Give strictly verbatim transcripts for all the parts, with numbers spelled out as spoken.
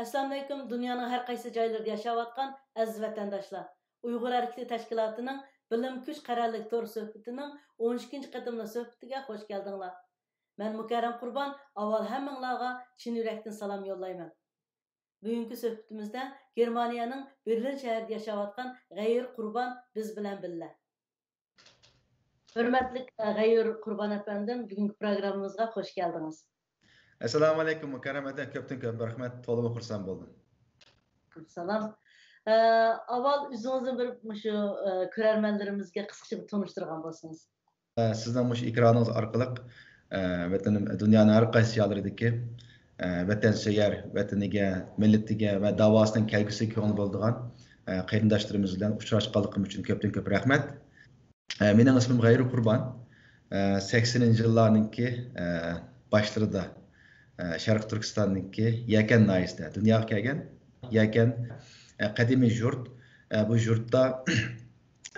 ئەسسالامۇئەلەيكۇم، دۇنيانىڭ ھەر قايسى جايلىرىدا ياشاۋاتقان ئەزىز ۋەتەنداشلار. ئۇيغۇر ھەرىكىتى تەشكىلاتىنىڭ بىلىم كۈچ قەرەللىك تور سۆھبىتىنىڭ ئون ئىككىنچى قېتىملىق سۆھبىتىگە خوش كەلدىڭلار. مەن مۇكەررەم قۇربان، ئاۋۋال ھەممىڭلارغا چىن يۈرەكتىن سالام يوللايمەن. بۈگۈنكى سۆھبىتىمىزدە گېرمانىيەنىڭ بېرلىن شەھىرىدە ياشاۋاتقان غەيۇر قۇربان بىز بىلەن بىللە. ھۆرمەتلىك، ئە، غەيۇر قۇربان ئەپەندىم، بۈگۈنكى پروگراممىمىزغا خوش كەلدىڭىز. ئەسسالامۇئەلەيكۇم، مۇكەررەم ئەدە، كۆپتىن كۆپ رەھمەت، تولىمۇ خۇرسەن بولدۇم. سالام. ئە، ئاۋۋال ئۆزىڭىزنى بىر مۇشۇ، ئە، كۆرەرمەنلىرىمىزگە قىسقىچە بىر تونۇشتۇرغان بولسىڭىز. ئە، سىزنىڭ مۇشۇ ئېكرانىڭىز ئارقىلىق، ئە، ۋەتىنىم، دۇنيانىڭ ھەر قايسى جايلىرىدىكى، ئە، ۋەتەنسۆيەر، ۋەتىنىگە، مىللىتىگە ۋە داۋاسىنىڭ كەلگۈسىگە كۆڭلى بولىدىغان، ئە، قېرىنداشلىرىمىز بىلەن ئۇچراشقانلىقىم ئۈچۈن كۆپتىن كۆپ رەھمەت. ئە، مېنىڭ ئىسمىم غەيۇر قۇربان. ئە، سەكسىنىنچى يىللارنىڭكى، ئە، باشلىرىدا، ئە، شەرقىي تۈركىستاننىڭكى يەكەن ناھىيەسىدە دۇنياغا كەلگەن. يەكەن، ئە، قەدىمىي يۇرت. ئە، بۇ يۇرتتا،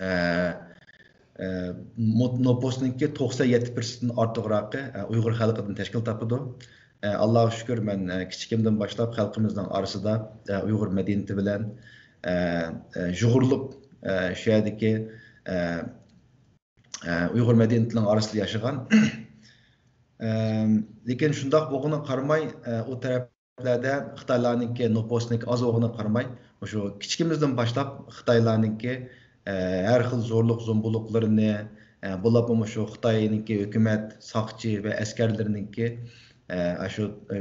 ئە، ئە، مۇ-، نوپۇسنىڭكى توقسان يەتتە پىرسەنتتىن ئارتۇقراقى، ئە، ئۇيغۇر خەلقىدىن تەشكىل تاپىدۇ. ئە، ئاللاغا شۈكۈر، مەن، ئە، كىچىكىمدىن باشلاپ خەلقىمىزنىڭ ئارىسىدا، ئە، ئۇيغۇر مەدەنىيىتى بىلەن، ئە، ئە، يۇغۇرۇلۇپ، ئە، شۇ يەردىكى، ئە، ئە، ئۇيغۇر مەدەنىيىتىنىڭ ئارىسىدا ياشىغان. ئە، لېكىن شۇنداق بولغىنىغا قارىماي، ئە، ئۇ تەرەپلەردە خىتايلارنىڭكى نوپۇسىنىڭكى ئاز بولغىنىغا قارىماي، مۇشۇ كىچىكىمىزدىن باشلاپ خىتايلارنىڭكى، ئە، ھەر خىل زورلۇق زومبۇلۇقلىرىنى، ئە، بولۇپمۇ مۇشۇ خىتاينىڭكى ھۆكۈمەت، ساقچى ۋە ئەسكەرلىرىنىڭكى، ئە، ئاشۇ، ئە،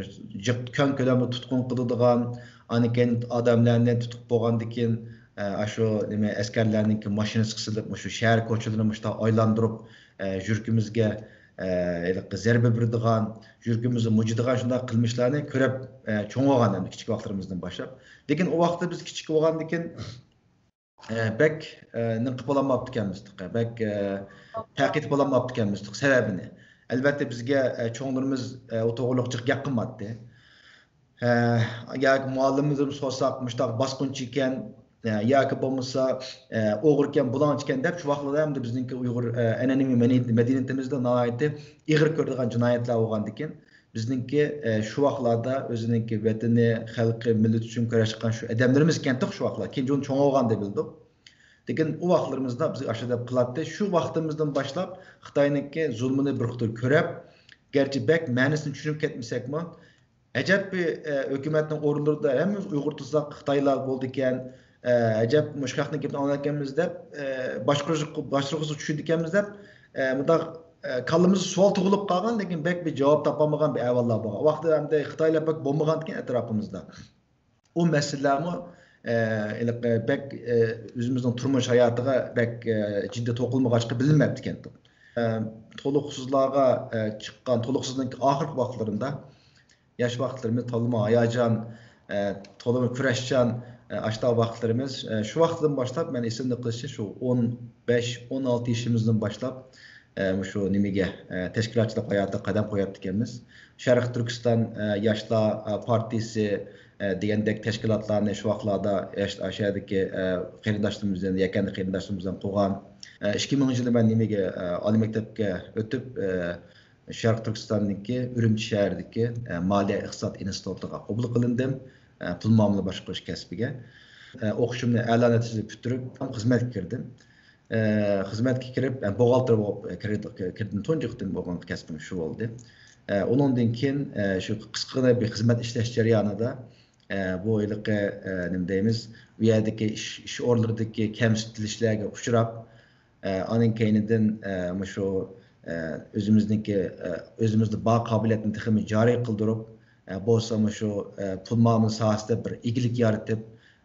جىق، كەڭ كۆلەمدە تۇتقۇن قىلىدىغان، ئاندىن كېيىن ئادەملەرنى تۇتۇپ بولغاندىن كېيىن، ئە، ئاشۇ نېمە، ئەسكەرلەرنىڭكى ماشىنىسىغا سېلىپ، مۇشۇ شەھەر كوچىلىرىنى مۇشۇنداق ئايلاندۇرۇپ، ئە، يۈرىكىمىزگە، ئە، ھېلىقى زەربە بېرىدىغان، يۈرىكىمىزنى مۇجىدىغان شۇنداق قىلمىشلارنى كۆرۈپ، ئە، چوڭ بولغان ئەمدى كىچىك ۋاقىتلىرىمىزدىن باشلاپ. لېكىن ئۇ ۋاقىتتا بىز كىچىك بولغاندىكىن، ئە، بەك، ئە، نېمە قىلىپ بولالماپتىكەنمىز، بەك، ئە، تەقىد قىلالماپتىكەنمىز سەۋەبىنى. ئەلۋەتتە، بىزگە، ئە، چوڭلىرىمىز، ئە، ئۇ توغرىلىق جىق گەپ قىلماتتى. ئە، ياكى مۇئەللىمىمىزدىن سورىساق، مۇشۇنداق باسقۇنچى ئىكەن، ئە، ياكى بولمىسا، ئە، ئوغرىكەن، بۇلاڭچىكەن دەپ، شۇ ۋاقىتلاردا ئەمدى بىزنىڭكى ئۇيغۇر، ئە، ئەنئەنىۋى مەدەنىيىتى، مەدەنىيىتىمىزدە ناھايىتى ئېغىر كۆرىدىغان جىنايەتلەر بولغاندىكىن، بىزنىڭكى، ئە، شۇ ۋاقىتلاردا ئۆزىنىڭكى ۋەتىنى، خەلقى، مىللىتى ئۈچۈن كۈرەش قىلغان شۇ ئادەملىرىمىز ئىكەنتۇق شۇ ۋاقىتلار. كېيىن چوڭ بولغاندا بىلدۇق. لېكىن ئۇ ۋاقىتلىرىمىزدا بىزگە ئاشۇ دەپ قىلاتتى. شۇ ۋاقتىمىزدىن باشلاپ خىتاينىڭكى زۇلمىنى بىر قېتىم كۆرۈپ، گەرچە بەك مەنىسىنى چۈشىنىپ كەتمىسەكمۇ، ئەجەب بىر، ئە، ھۆكۈمەتنىڭ ئورۇنلىرىدا ھەممىمىز ئۇيغۇر تۇرساق خىتايلار بولىدىكەن، ئە، ئەجەب مۇشۇ خەقنىڭ گېپىنى ئاڭلايدىكەنمىز دەپ، ئە، باشقۇرۇش-، باشقۇرغۇسىغا چۈشىدىكەنمىز دەپ، ئە، مۇنداق، ئە، كاللىمىزدا سوئال تۇغۇلۇپ قالغان، لېكىن بەك بىر جاۋاب تاپالمىغان بىر ئەھۋاللار بولغان. ئۇ ۋاقىتتا ئەمدى خىتايلار بەك بولمىغانىكەن ئەتراپىمىزدا. ئۇ مەسىلىلەرمۇ، ئە، ھېلىقى بەك، ئە، ئۆزىمىزنىڭ تۇرمۇش ھاياتىغا بەك، ئە، جىددىي توقۇلمىغاچقا بىلىنمەپتىكەنتۇق. ئە، تولۇقسىزلارغا، ئە، چىققان، تولۇقسىزنىڭ ئاخىرقى ۋاقىتلىرىدا، ياش ۋاقىتلىرىمىز تولىمۇ ھاياجان، ئە، تولىمۇ كۈرەشچان، ئە، ئاشۇنداق ۋاقىتلىرىمىز. ئە، شۇ ۋاقىتتىن باشلاپ مەن ئېسىمدە قېلىشى شۇ ئون بەش، ئون ئالتە يېشىمىزدىن باشلاپ، ئە، مۇشۇ نېمىگە، ئە، تەشكىلاتچىلىق ھاياتىغا قەدەم قويۇپتىكەنمىز. شەرقىي تۈركىستان، ئە، ياشلار، ئە، پارتىيىسى، ئە، دېگەندەك تەشكىلاتلارنى شۇ ۋاقىتلاردا ياش-، ئاشۇ يەردىكى، ئە، قېرىنداشلىرىمىز بىلەن، يەكەندە قېرىنداشلىرىمىز بىلەن قۇرغان. ئە، ئىككى مىڭىنچى يىلى مەن نېمىگە، ئە، ئالىي مەكتەپكە ئۆتۈپ، ئە، شەرقىي تۈركىستاندىكى ئۈرۈمچى شەھىرىدىكى، ئە، مالىيە ئىقتىساد ئىنستىتۇتىغا قوبۇل قىلىندىم. ئە، پۇل مۇئامىلە باشقۇرۇش كەسپىگە. ئە، ئوقۇشۇمنى ئەلا نەتىجە بىلەن پۈتتۈرۈپ، خىزمەتكە كىردىم. ئە، خىزمەتكە كىرىپ، ئە، بوغالتىر بولۇپ، ئە، كىردى-، كىردىم. تۇنجى قېتىم بولغان كەسپىم شۇ بولدى. ئە، ئۇنىڭدىن كېيىن، ئە، شۇ قىسقىغىنە بىر خىزمەت ئىشلەش جەريانىدا، ئە، بۇ ھېلىقى، ئە، نېمە دەيمىز، ئۇ يەردىكى ئىش، ئىش ئورۇنلىرىدىكى كەمسىتىلىشلەرگە ئۇچراپ، ئە، ئانىڭ كەينىدىن، ئە، مۇشۇ، ئە، ئۆزىمىزنىڭكى، ئە، ئۆزىمىزدە بار قابىلىيەتنى تېخىمۇ جارى قىلدۇرۇپ، ئە، بولسا مۇشۇ، ئە، پۇل مۇئامىلە ساھەسىدە بىر ئىگىلىك يارىتىپ،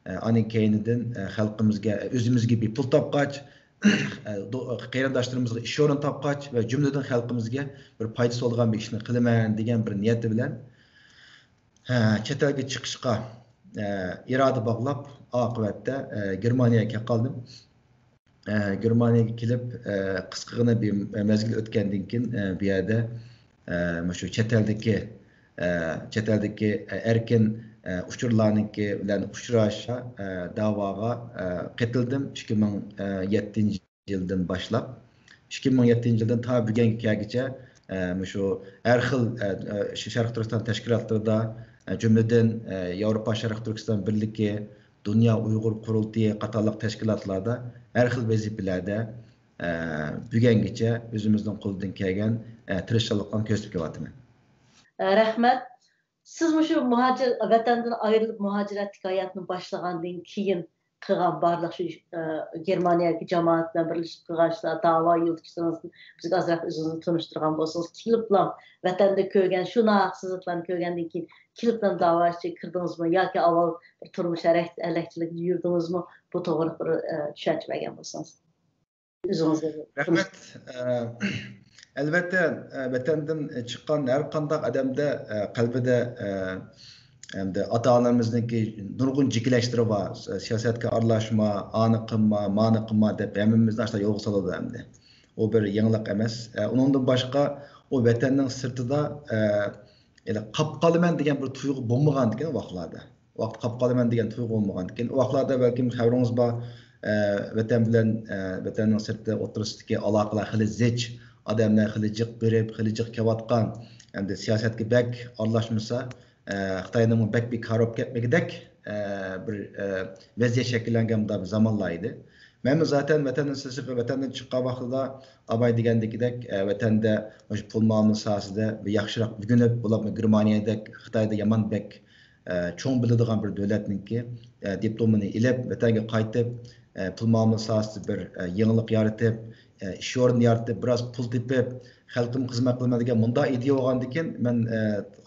ئە، ئانىڭ كەينىدىن، ئە، خەلقىمىزگە، ئۆزىمىزگە بىر پۇل تاپقاچ، ئە، دو-، قېرىنداشلىرىمىزغا ئىش ئورنى تاپقاچ ۋە جۈملىدىن خەلقىمىزگە بىر پايدىسى بولىدىغان بىر ئىشنى قىلىمەن دېگەن بىر نىيەت بىلەن، ھە، چەت ئەلگە چىقىشقا، ئە، ئىرادە باغلاپ، ئاقىۋەتتە، ئە، گېرمانىيەگە كېلىپ قالدىم. ئە، گېرمانىيەگە كېلىپ، ئە، قىسقىغىنە بىر مەزگىل ئۆتكەندىن كېيىن، ئە، بۇ يەردە، ئە، مۇشۇ چەت ئەلدىكى، ئە، چەت ئەلدىكى، ئە، ئەركىن، ئە، ئۇچۇرلارنىڭكى بىلەن ئۇچراش، ئە، داۋاغا، ئە، قېتىلدىم. ئىككى مىڭ يەتتىنچى يىلدىن باشلاپ، ئىككى مىڭ يەتتىنچى يىلدىن تا بۈگۈنگە كەلگۈچە، ئە، مۇشۇ ھەر خىل، ئە، ئە، شەرقىي تۈركىستان تەشكىلاتلىرىدا، ئە، جۈملىدىن، ئە، ياۋروپا شەرقىي تۈركىستان بىرلىكى، دۇنيا ئۇيغۇر قۇرۇلتىيى قاتارلىق تەشكىلاتلاردا ھەر خىل ۋەزىپىلەردە، ئە، بۈگۈنگىچە ئۆزىمىزنىڭ قولىدىن كەلگەن، ئە، تىرىشچانلىقلارنى كۆرسىتىپ كېلىۋاتىمەن. ئە، رەھمەت. سىز مۇشۇ مۇھاجىر، ۋەتەندىن ئايرىلىپ مۇھاجىرەتتىكى ھاياتنى باشلىغاندىن كېيىن قىلغان بارلىق شۇ، ئە، گېرمانىيەدىكى جامائەت بىلەن بىرلىشىپ قىلغان ئىشلار، داۋا يولدىشىڭىزنى بىزگە ئازراق ئۆزىڭىزنى تونۇشتۇرغان بولسىڭىز، كېلىپلا ۋەتەندە كۆرگەن شۇ ناھەقسىزلىقلارنى كۆرگەندىن كېيىن كېلىپلا داۋا ئىچىگە كىردىڭىزمۇ ياكى ئاۋۋال بىر تۇرمۇش ھەرەك-، ھەلەكچىلىكىدە يۈردىڭىزمۇ؟ بۇ توغرىلىق بىر، ئە، چۈشەنچە بەرگەن بولسىڭىز. ئۆزىڭىزگە. رەھمەت. ئە، ئەلۋەتتە، ئە، ۋەتەندىن چىققان ھەر قانداق ئادەمدە، ئە، قەلبىدە، ئە، ئەمدى ئاتا-ئانىمىزنىڭكى نۇرغۇن جېكىلەشلىرى بار. سىياسەتكە ئارىلاشما، ئانى قىلما، مانى قىلما دەپ ھەممىمىزنى ئاشۇنداق يولغا سالىدۇ ئەمدى. ئۇ بىر يېڭىلىق ئەمەس. ئە، ئۇنىڭدىن باشقا ئۇ ۋەتەننىڭ سىرتىدا، ئە، يەنى قاپ قالىمەن دېگەن بىر تۇيغۇ بولمىغاندىكىن ئۇ ۋاقىتلاردا. ۋاقىت قاپ قالىمەن دېگەن تۇيغۇ بولمىغاندىكىن، ئۇ ۋاقىتلاردا بەلكىم خەۋىرىڭىز بار، ئە، ۋەتەن بىلەن، ئە، ۋەتەننىڭ سىرتى ئوتتۇرىسىدىكى ئالاقىلار خېلى زىچ، ئادەملەر خېلى جىق بېرىپ، خېلى جىق كېلىۋاتقان، ئەمدى سىياسەتكە بەك ئارىلاشمىسا، ئە، خىتاينىڭمۇ بەك بىكارى بولۇپ كەتمىگۈدەك، ئە، بىر، ئە، ۋەزىيەت شەكىللەنگەن مۇنداق بىر زامانلار ئىدى. مەنمۇ زاتەن ۋەتەندىن سىرتقا، ۋەتەندىن چىققان ۋاقتىدا ئاباي دېگەندىكىدەك، ئە، ۋەتەندە مۇشۇ پۇل مۇئامىلە ساھەسىدە بىر ياخشىراق ئۆگىنىپ، بولۇپمۇ گېرمانىيەدەك خىتايدا يامان بەك، ئە، چوڭ بىلىدىغان بىر دۆلەتنىڭكى، ئە، دىپلومىنى ئېلىپ، ۋەتەنگە قايتىپ، ئە، پۇل مۇئامىلە ساھەسىدە بىر، ئە، يېڭىلىق يارىتىپ، ئە، ئىش ئورنى يارىتىپ، بىراز پۇل تېپىپ، خەلقىمگە خىزمەت قىلىمەن دېگەن مۇنداق ئىدىيە بولغاندىكىن، مەن، ئە،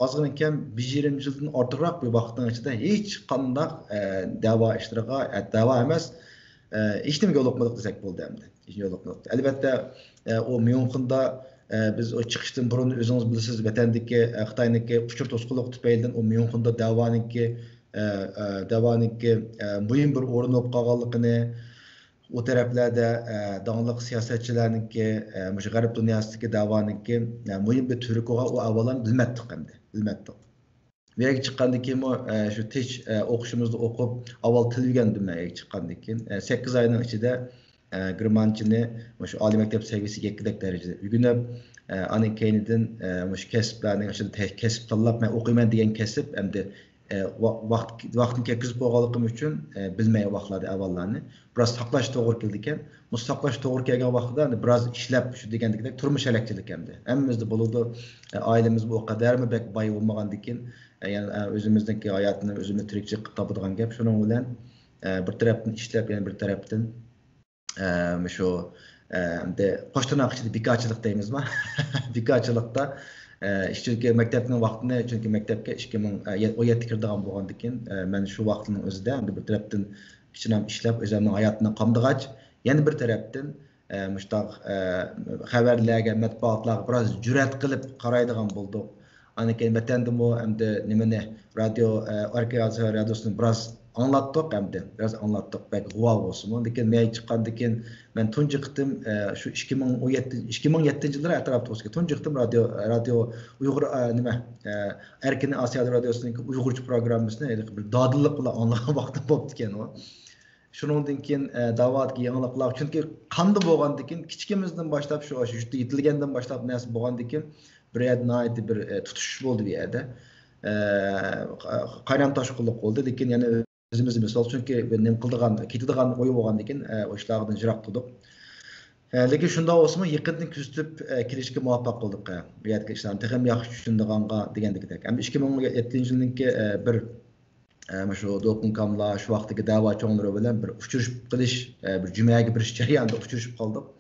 ئازغىنە كەم بىر يېرىم يىلدىن ئارتۇقراق بىر ۋاقىتنىڭ ئىچىدە ھېچقانداق، ئە، دەۋا ئىشلىرىغا، ئە، دەۋا ئەمەس، ئە، ھېچنېمىگە يولۇقمىدۇق دېسەك بولىدۇ ئەمدى. ھېچنېمىگە يولۇقمىدۇق. ئەلۋەتتە، ئە، ئۇ ميۇنخېندا، ئە، بىز ئۇ چىقىشتىن بۇرۇن ئۆزىڭىز بىلىسىز، ۋەتەندىكى، ئە، خىتاينىڭكى ئۇچۇر توسقۇنلۇقى تۈپەيلىدىن ئۇ ميۇنخېندا دەۋانىڭكى، ئە، ئە، دەۋانىڭكى، ئە، مۇھىم بىر ئورۇن بولۇپ قالغانلىقىنى، ئۇ تەرەپلەردە، ئە، داڭلىق سىياسەتچىلەرنىڭكى، ئە، مۇشۇ غەرب دۇنياسىدىكى دەۋانىڭكى، ئە، مۇھىم بىر تۈۋرۈكى بولغان ئۇ ئەھۋاللارنى بىلمەتتۇق ئەمدى، بىلمەتتۇق. بۇ يەرگە چىققاندىن كېيىنمۇ، ئە، شۇ تىش، ئە، ئوقۇشىمىزنى ئوقۇپ، ئاۋۋال تىل ئۆگەندىم مەن يەرگە چىققاندىن كېيىن. ئە، سەككىز ئاينىڭ ئىچىدە، ئە، گېرمانچىنى مۇشۇ ئالىي مەكتەپ سەۋىيەسىگە يەتكۈدەك دەرىجىدە ئۆگىنىپ، ئە، ئانىڭ كەينىدىن، ئە، مۇشۇ كەسىپلەرنىڭ ئىچىدە تە-، كەسىپ تاللاپ، مەن ئوقۇيمەن دېگەن كەسىپ ئەمدى، ئە، ۋا-، ۋاقىت، ۋاقتىنى كەتكۈزۈپ قويغانلىقىم ئۈچۈن، ئە، بىلمەي ۋاقىتلاردا ئەھۋاللارنى. بىراز ساقلاش توغرا كېلىدىكەن. مۇشۇ ساقلاش توغرا كەلگەن ۋاقتىدا ئەمدى بىراز ئىشلەپ، شۇ دېگەندىكىدەك تۇرمۇش ھەلەكچىلىك ئەمدى. ھەممىمىزدە بولىدۇ. ئە، ئائىلىمىزمۇ ئۇ قەدەرمۇ بەك باي بولمىغاندىكىن، ئە، يەنە، ئە، ئۆزىمىزنىڭكى ھاياتىنى ئۆزىمىز تىرىكچىلىك قىلىپ تاپىدىغان گەپ. شۇنىڭ بىلەن، ئە، بىر تەرەپتىن ئىشلەپ، يەنە بىر تەرەپتىن، ئە، مۇشۇ، ئە، ئەمدى قوش تىرناق ئىچىدە بىكارچىلىق دەيمىزما؟ بىكارچىلىقتا، ئە، ئىش، چۈنكى مەكتەپنىڭ ۋاقتىنى، چۈنكى مەكتەپكە ئىككى مىڭ، ئە، يە-، ئون يەتتە كىرىدىغان بولغاندىكىن، ئە، مەن شۇ ۋاقىتنىڭ ئۆزىدە ئەمدى بىر تەرەپتىن كىچىنام ئىشلەپ، ئۆزۈمنىڭ ھاياتىنى قامدىغاچ، يەنە بىر تەرەپتىن، ئە، مۇشۇنداق، ئە، خەۋەرلەرگە، مەتبۇئاتلارغا بىراز جۈرئەت قىلىپ قارايدىغان بولدۇق. ئاندىن كېيىن ۋەتەندىمۇ ئەمدى نېمىنى، رادىيو، ئە، ئەركىن ئازادلىق رادىيوسىنى بىراز ئاڭلاتتۇق ئەمدى. بىراز ئاڭلاتتۇق، بەك غۇۋا بولسىمۇ. لېكىن مەن چىققاندىن كېيىن مەن تۇنجى قېتىم، ئە، شۇ ئىككى مىڭ ئون يەتتە، ئىككى مىڭ يەتتىنچى يىللىرى ئەتراپىدا بولسا، تۇنجى قېتىم رادىيو، رادىيو ئۇيغۇر، ئە، نېمە، ئە، ئەركىن ئاسىيا رادىيوسىنىڭكى ئۇيغۇرچە پروگراممىسىنى ھېلىقى بىر دادىللىق بىلەن ئاڭلىغان ۋاقتىم بوپتىكەن ئۇ. شۇنىڭدىن كېيىن، ئە، داۋادىكى يېڭىلىقلار، چۈنكى قاندا بولغاندىن كېيىن، كىچىكىمىزدىن باشلاپ، شۇ، شۇ يۇرتتا يېتىلگەندىن باشلاپ نەرسە بولغاندىن كېيىن، بىر يەردە ناھايىتى بىر، ئە، تۇتۇشۇش بولدى بۇ يەردە. ئە، قاينام تاشقۇنلۇق بولدى، لېكىن يەنە ئۆزىمىزنى مىسال، چۈنكى بىر نېمە قىلىدىغان، كېتىدىغان ئوي بولغاندىن كېيىن، ئە، ئۇ ئىشلاردىن يىراق تۇردۇق. ئە، لېكىن شۇنداق بولسىمۇ، يېقىندىن كۆزىتىپ، ئە، كېلىشكە مۇۋەپپەق بولدۇق، ئە، بۇ يەردىكى ئىشلارنى تېخىمۇ ياخشى چۈشىنىدىغانغا دېگەندىكىدەك. ئەمدى ئىككى مىڭ يەتتىنچى يىلنىڭكى، ئە، بىر، ئە، مۇشۇ دولقۇن كاملار، شۇ ۋاقىتتىكى دەۋا چوڭلىرى بىلەن بىر ئۇچرىشىپ قېلىش، ئە، بىر جۈمەگە بېرىش جەريانىدا ئۇچرىشىپ قالدۇق.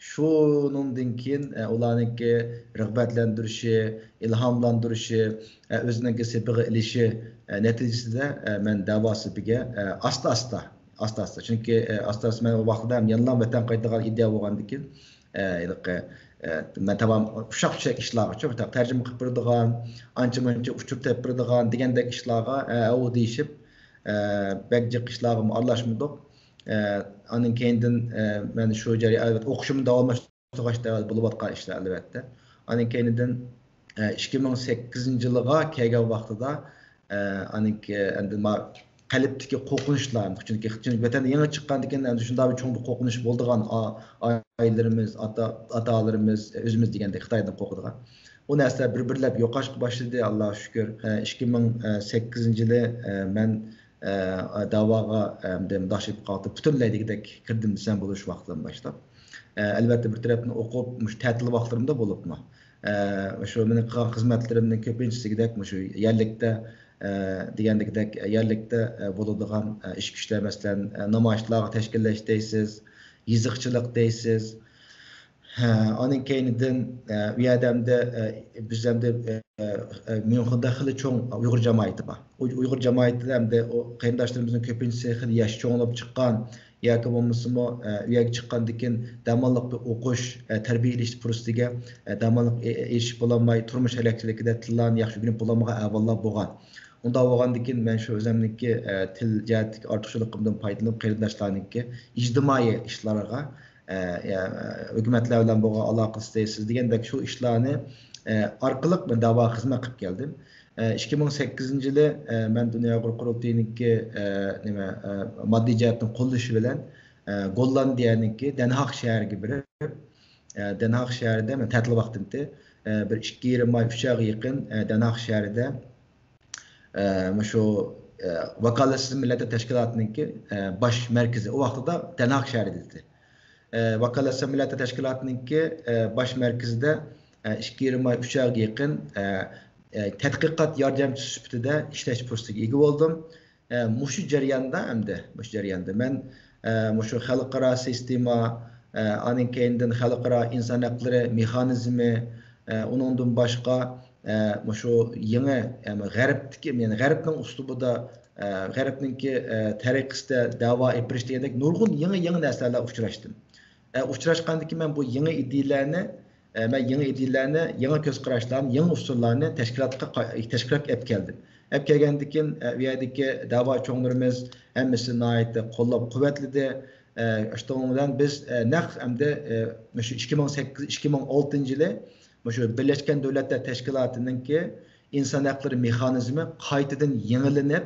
شۇنىڭدىن كېيىن، ئە، ئۇلارنىڭكى رىغبەتلەندۈرۈشى، ئىلھاملاندۇرۇشى، ئە، ئۆزىنىڭكى سېپىغا ئېلىشى، ئە، نەتىجىسىدە، ئە، مەن دەۋا سېپىگە، ئە، ئاستا-ئاستا، ئاستا-ئاستا. چۈنكى، ئە، ئاستا-ئاستا مەن ئۇ ۋاقتىدا ھەم يەنىلا ۋەتەن قايتىدىغان ئىدىيە بولغاندىكىن، ئە، ھېلىقى، ئە، مەن تامام ئۇششاق-چۈششەك ئىشلارغىچۇ، تەرجىمە قىلىپ بېرىدىغان، ئانچە-مۇنچە ئۇچۇر تېپىپ بېرىدىغان دېگەندەك ئىشلارغا، ئە، ئەۋۇ دېيىشىپ، ئە، بەك جىق ئىشلارغىمۇ ئارىلاشمىدۇق. ئە، ئاندىن كەينىدىن، ئە، مەن شۇ جەريان، ئەلۋەتتە، ئوقۇشۇمنى داۋاملاشتۇرغاچ دەۋەدە بولۇۋاتقان ئىشلار، ئەلۋەتتە. ئاندىن كەينىدىن، ئە، ئىككى مىڭ سەككىزىنچى يىلىغا كەلگەن ۋاقتىدا، ئە، ئاندىن كېيىن ئەمدى ما قەلبتىكى قورقۇنچلار، چۈنكى، چۈنكى ۋەتەندىن يېڭى چىققاندىن كېيىن ئەمدى شۇنداق بىر چوڭ بىر قورقۇنچ بولىدىغان، ئا-، ئا-، ئاپايلىرىمىز، ئاتا، ئاتالىرىمىز، ئۆزىمىز دېگەندەك خىتايدىن قورقىدىغان. ئۇ نەرسىلەر بىر-بىرلەپ يوقاشقا باشلىدى، ئاللاغا شۈكۈر. ئە، ئىككى مىڭ سەككىزىنچى يىلى، ئە، مەن، ئە، داۋاغا، ئە، ئەمدى مۇنداق قىلىپ قالدى، پۈتۈنلەي دېگۈدەك كىردىم دېسەم بولىدۇ شۇ ۋاقىتتىن باشلاپ. ئە، ئەلۋەتتە، بىر تەرەپتىن ئوقۇپ، مۇشۇ تەتىل ۋاقىتلىرىمدا بولۇپمۇ، ئە، شۇ مېنىڭ قىلغان خىزمەتلىرىمنىڭ كۆپىنچىسى دېگۈدەك مۇشۇ يەرلىكتە، ئە، دېگەندەك، يەرلىكتە، ئە، بولىدىغان، ئە، ئىچ كۈچلەر، مەسىلەن، ئە، نامايىشلارغا تەشكىللەش دەيسىز، يېزىقچىلىق دەيسىز. ھە، ئانىڭ كەينىدىن، ئە، ئۇ يەردە ئەمدى، ئە، بىز ئەمدى، ئە، ئە، ميۇنخېندا خېلى چوڭ ئۇيغۇر جامائىتى بار. ئۇ ئۇيغۇر جامائىتىدە ئەمدى ئۇ قېرىنداشلىرىمىزنىڭ كۆپىنچىسى خېلى ياش چوڭ بولۇپ چىققان ياكى بولمىسىمۇ، ئە، ئۇ يەرگە چىققاندىن كېيىن دەماللىق بىر ئوقۇش، ئە، تەربىيە ئېلىش پۇرسىتىگە، ئە، دەماللىق ئېلىشىپ بولالماي، تۇرمۇش ھەرىكەتچىلىكىدە تىللارنى ياخشى ئۆگىنىپ بولالمىغان ئەھۋاللار بولغان. ئۇنداق بولغاندىن كېيىن مەن شۇ ئۆزۈمنىڭكى، ئە، تىل جەھەتتىكى ئارتۇقچىلىقىمدىن پايدىلىنىپ، قېرىنداشلارنىڭكى ئىجتىمائىي ئىشلارغا، ئە، ئە، ھۆكۈمەتلەر بىلەن بولغان ئالاقىسى، سىز دېگەندەك شۇ ئىشلارنى، ئە، ئارقىلىق مەن داۋاغا خىزمەت قىلىپ كەلدىم. ئە، ئىككى مىڭ سەككىزىنچى يىلى، ئە، مەن دۇنيا ئۇيغۇر قۇرۇلتىيىنىڭكى، ئە، نېمە، ئە، ماددىي جەھەتتىن قوللىشى بىلەن، ئە، گوللاندىيەنىڭكى دەنھاگ شەھىرىگە بېرىپ، ئە، دەنھاگ شەھىرىدە مەن تەتىل ۋاقتىمدا، ئە، بىر ئىككى يېرىم ئاي، ئۈچ ئايغا يېقىن، ئە، دەنھاگ شەھىرىدە، ئە، مۇشۇ، ئە، ۋاكالەتسىز مىللەتلەر تەشكىلاتىنىڭكى، ئە، باش مەركىزى، ئۇ ۋاقتىدا دەنھاگ شەھىرىدە ئىدى. ئە، ۋاكالەتسىز مىللەتلەر تەشكىلاتىنىڭكى، ئە، باش مەركىزىدە، ئە، ئىككى يېرىم ئاي، ئۈچ ئايغا يېقىن، ئە، ئە، تەتقىقات ياردەمچىسى سۈپىتىدە ئىشلەش پۇرسىتىگە ئىگە بولدۇم. ئە، مۇشۇ جەرياندا ئەمدى، مۇشۇ جەرياندا مەن، ئە، مۇشۇ خەلقئارا سىستېما، ئە، ئانىڭ كەينىدىن خەلقئارا ئىنسان ھەقلىرى مېخانىزمى، ئە، ئۇنىڭدىن باشقا، ئە، مۇشۇ يېڭى، ئەم، غەربتىكى، يەنى غەربنىڭ ئۇسلۇبىدا، ئە، غەربنىڭكى، ئە، تەرىقىسىدە دەۋا ئېلىپ بېرىش دېگەندەك نۇرغۇن يېڭى، يېڭى نەرسىلەر ئۇچراشتىم. ئە، ئۇچراشقاندىن كېيىن مەن بۇ يېڭى ئىدىيەلەرنى، ئە، مەن يېڭى ئىدىيەلەرنى، يېڭى كۆز قاراشلارنى، يېڭى ئۇسۇللارنى تەشكىلاتقا قا-، تەشكىلاتقا ئېلىپ كەلدىم. ئېلىپ كەلگەندىن كېيىن، ئە، ئۇ يەردىكى دەۋا چوڭلىرىمىز ھەممىسى ناھايىتى قوللاپ قۇۋۋەتلىدى. ئە، شۇنىڭ بىلەن بىز، ئە، نەق ئەمدى، ئە، مۇشۇ ئىككى مىڭ سەككىز، ئىككى مىڭ ئالتىنچى يىلى مۇشۇ بىرلەشكەن دۆلەتلەر تەشكىلاتىنىڭكى ئىنسان ھەقلىرى مېخانىزمى قايتىدىن يېڭىلىنىپ،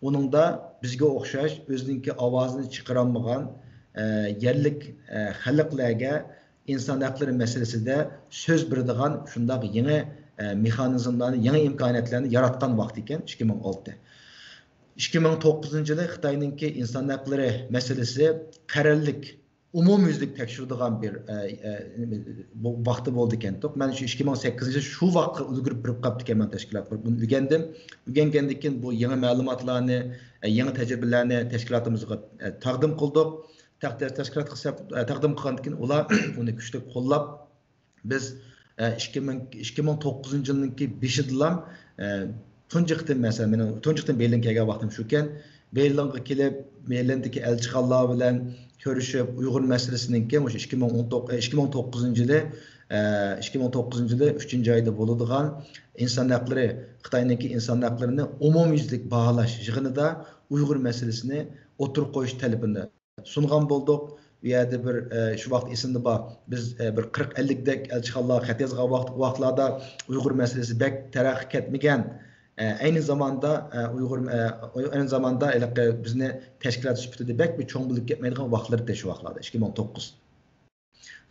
ئۇنىڭدا بىزگە ئوخشاش ئۆزىنىڭكى ئاۋازىنى چىقىرالمىغان، ئە، يەرلىك، ئە، خەلقلەرگە ئىنسان ھەقلىرى مەسىلىسىدە سۆز بېرىدىغان شۇنداق يېڭى، ئە، مېخانىزملارنى، يېڭى ئىمكانىيەتلەرنى ياراتقان ۋاقتى ئىكەن، ئىككى مىڭ ئالتە. ئىككى مىڭ توققۇزىنچى يىلى خىتاينىڭكى ئىنسان ھەقلىرى مەسىلىسى قەرەللىك، ئومۇميۈزلۈك تەكشۈرىدىغان بىر، ئە، ئە، بۇ ۋاقتى بولدى ئىكەن. مەن شۇ ئىككى مىڭ سەككىزىنچى يىل شۇ ۋاقىتقا ئۈلگۈرۈپ بېرىپ قاپتىكەنمەن تەشكىلات قۇرۇپ. بۇنى ئۆگەندىم. ئۆگەنگەندىن كېيىن بۇ يېڭى مەلۇماتلارنى، ئە، يېڭى تەجرىبىلەرنى تەشكىلاتىمىزغا، ئە، تەقدىم قىلدۇق. تەق-، تەشكىلاتقا سەپ-، ئە، تەقدىم قىلغاندىن كېيىن ئۇلار ئۇنى كۈچلۈك قوللاپ، بىز، ئە، ئىككى مىڭ، ئىككى مىڭ توققۇزىنچى يىلنىڭكى بېشىدىلا، ئە، تۇنجى قېتىم، مەسىلەن، مېنىڭ تۇنجى قېتىم بېرلىنگە كەلگەن ۋاقتىم شۇكەن. بېرلىنغا كېلىپ، بېرلىندىكى ئەلچىخانىلار بىلەن كۆرۈشۈپ، ئۇيغۇر مەسىلىسىنىڭكى مۇشۇ ئىككى مىڭ ئون توققۇز، ئىككى مىڭ توققۇزىنچى يىلى، ئە، ئىككى مىڭ توققۇزىنچى يىلى ئۈچىنچى ئايدا بولىدىغان ئىنسان ھەقلىرى، خىتاينىڭكى ئىنسان ھەقلىرىنى ئومۇميۈزلۈك باھالاش يىغىنىدا ئۇيغۇر مەسىلىسىنى ئوتتۇرىغا قويۇش تەلىپىنى سۇنغان بولدۇق. ئۇ يەردە بىر، ئە، شۇ ۋاقىت ئېسىمدە بار، بىز، ئە، بىر قىرىق ئەللىكتەك ئەلچىخانىلارغا خەت يازغان ۋاقىت، ۋاقىتلاردا ئۇيغۇر مەسىلىسى بەك تەرەققىي كەتمىگەن، ئە، ئەينى زاماندا، ئە، ئۇيغۇر، ئە، ئەينى زاماندا ھېلىقى بىزنى تەشكىلات سۈپىتىدە بەك بىر چوڭ بولۇپ كەتمەيدىغان ۋاقىتلىرى ئىدى شۇ ۋاقىتلاردا، ئىككى مىڭ توققۇز.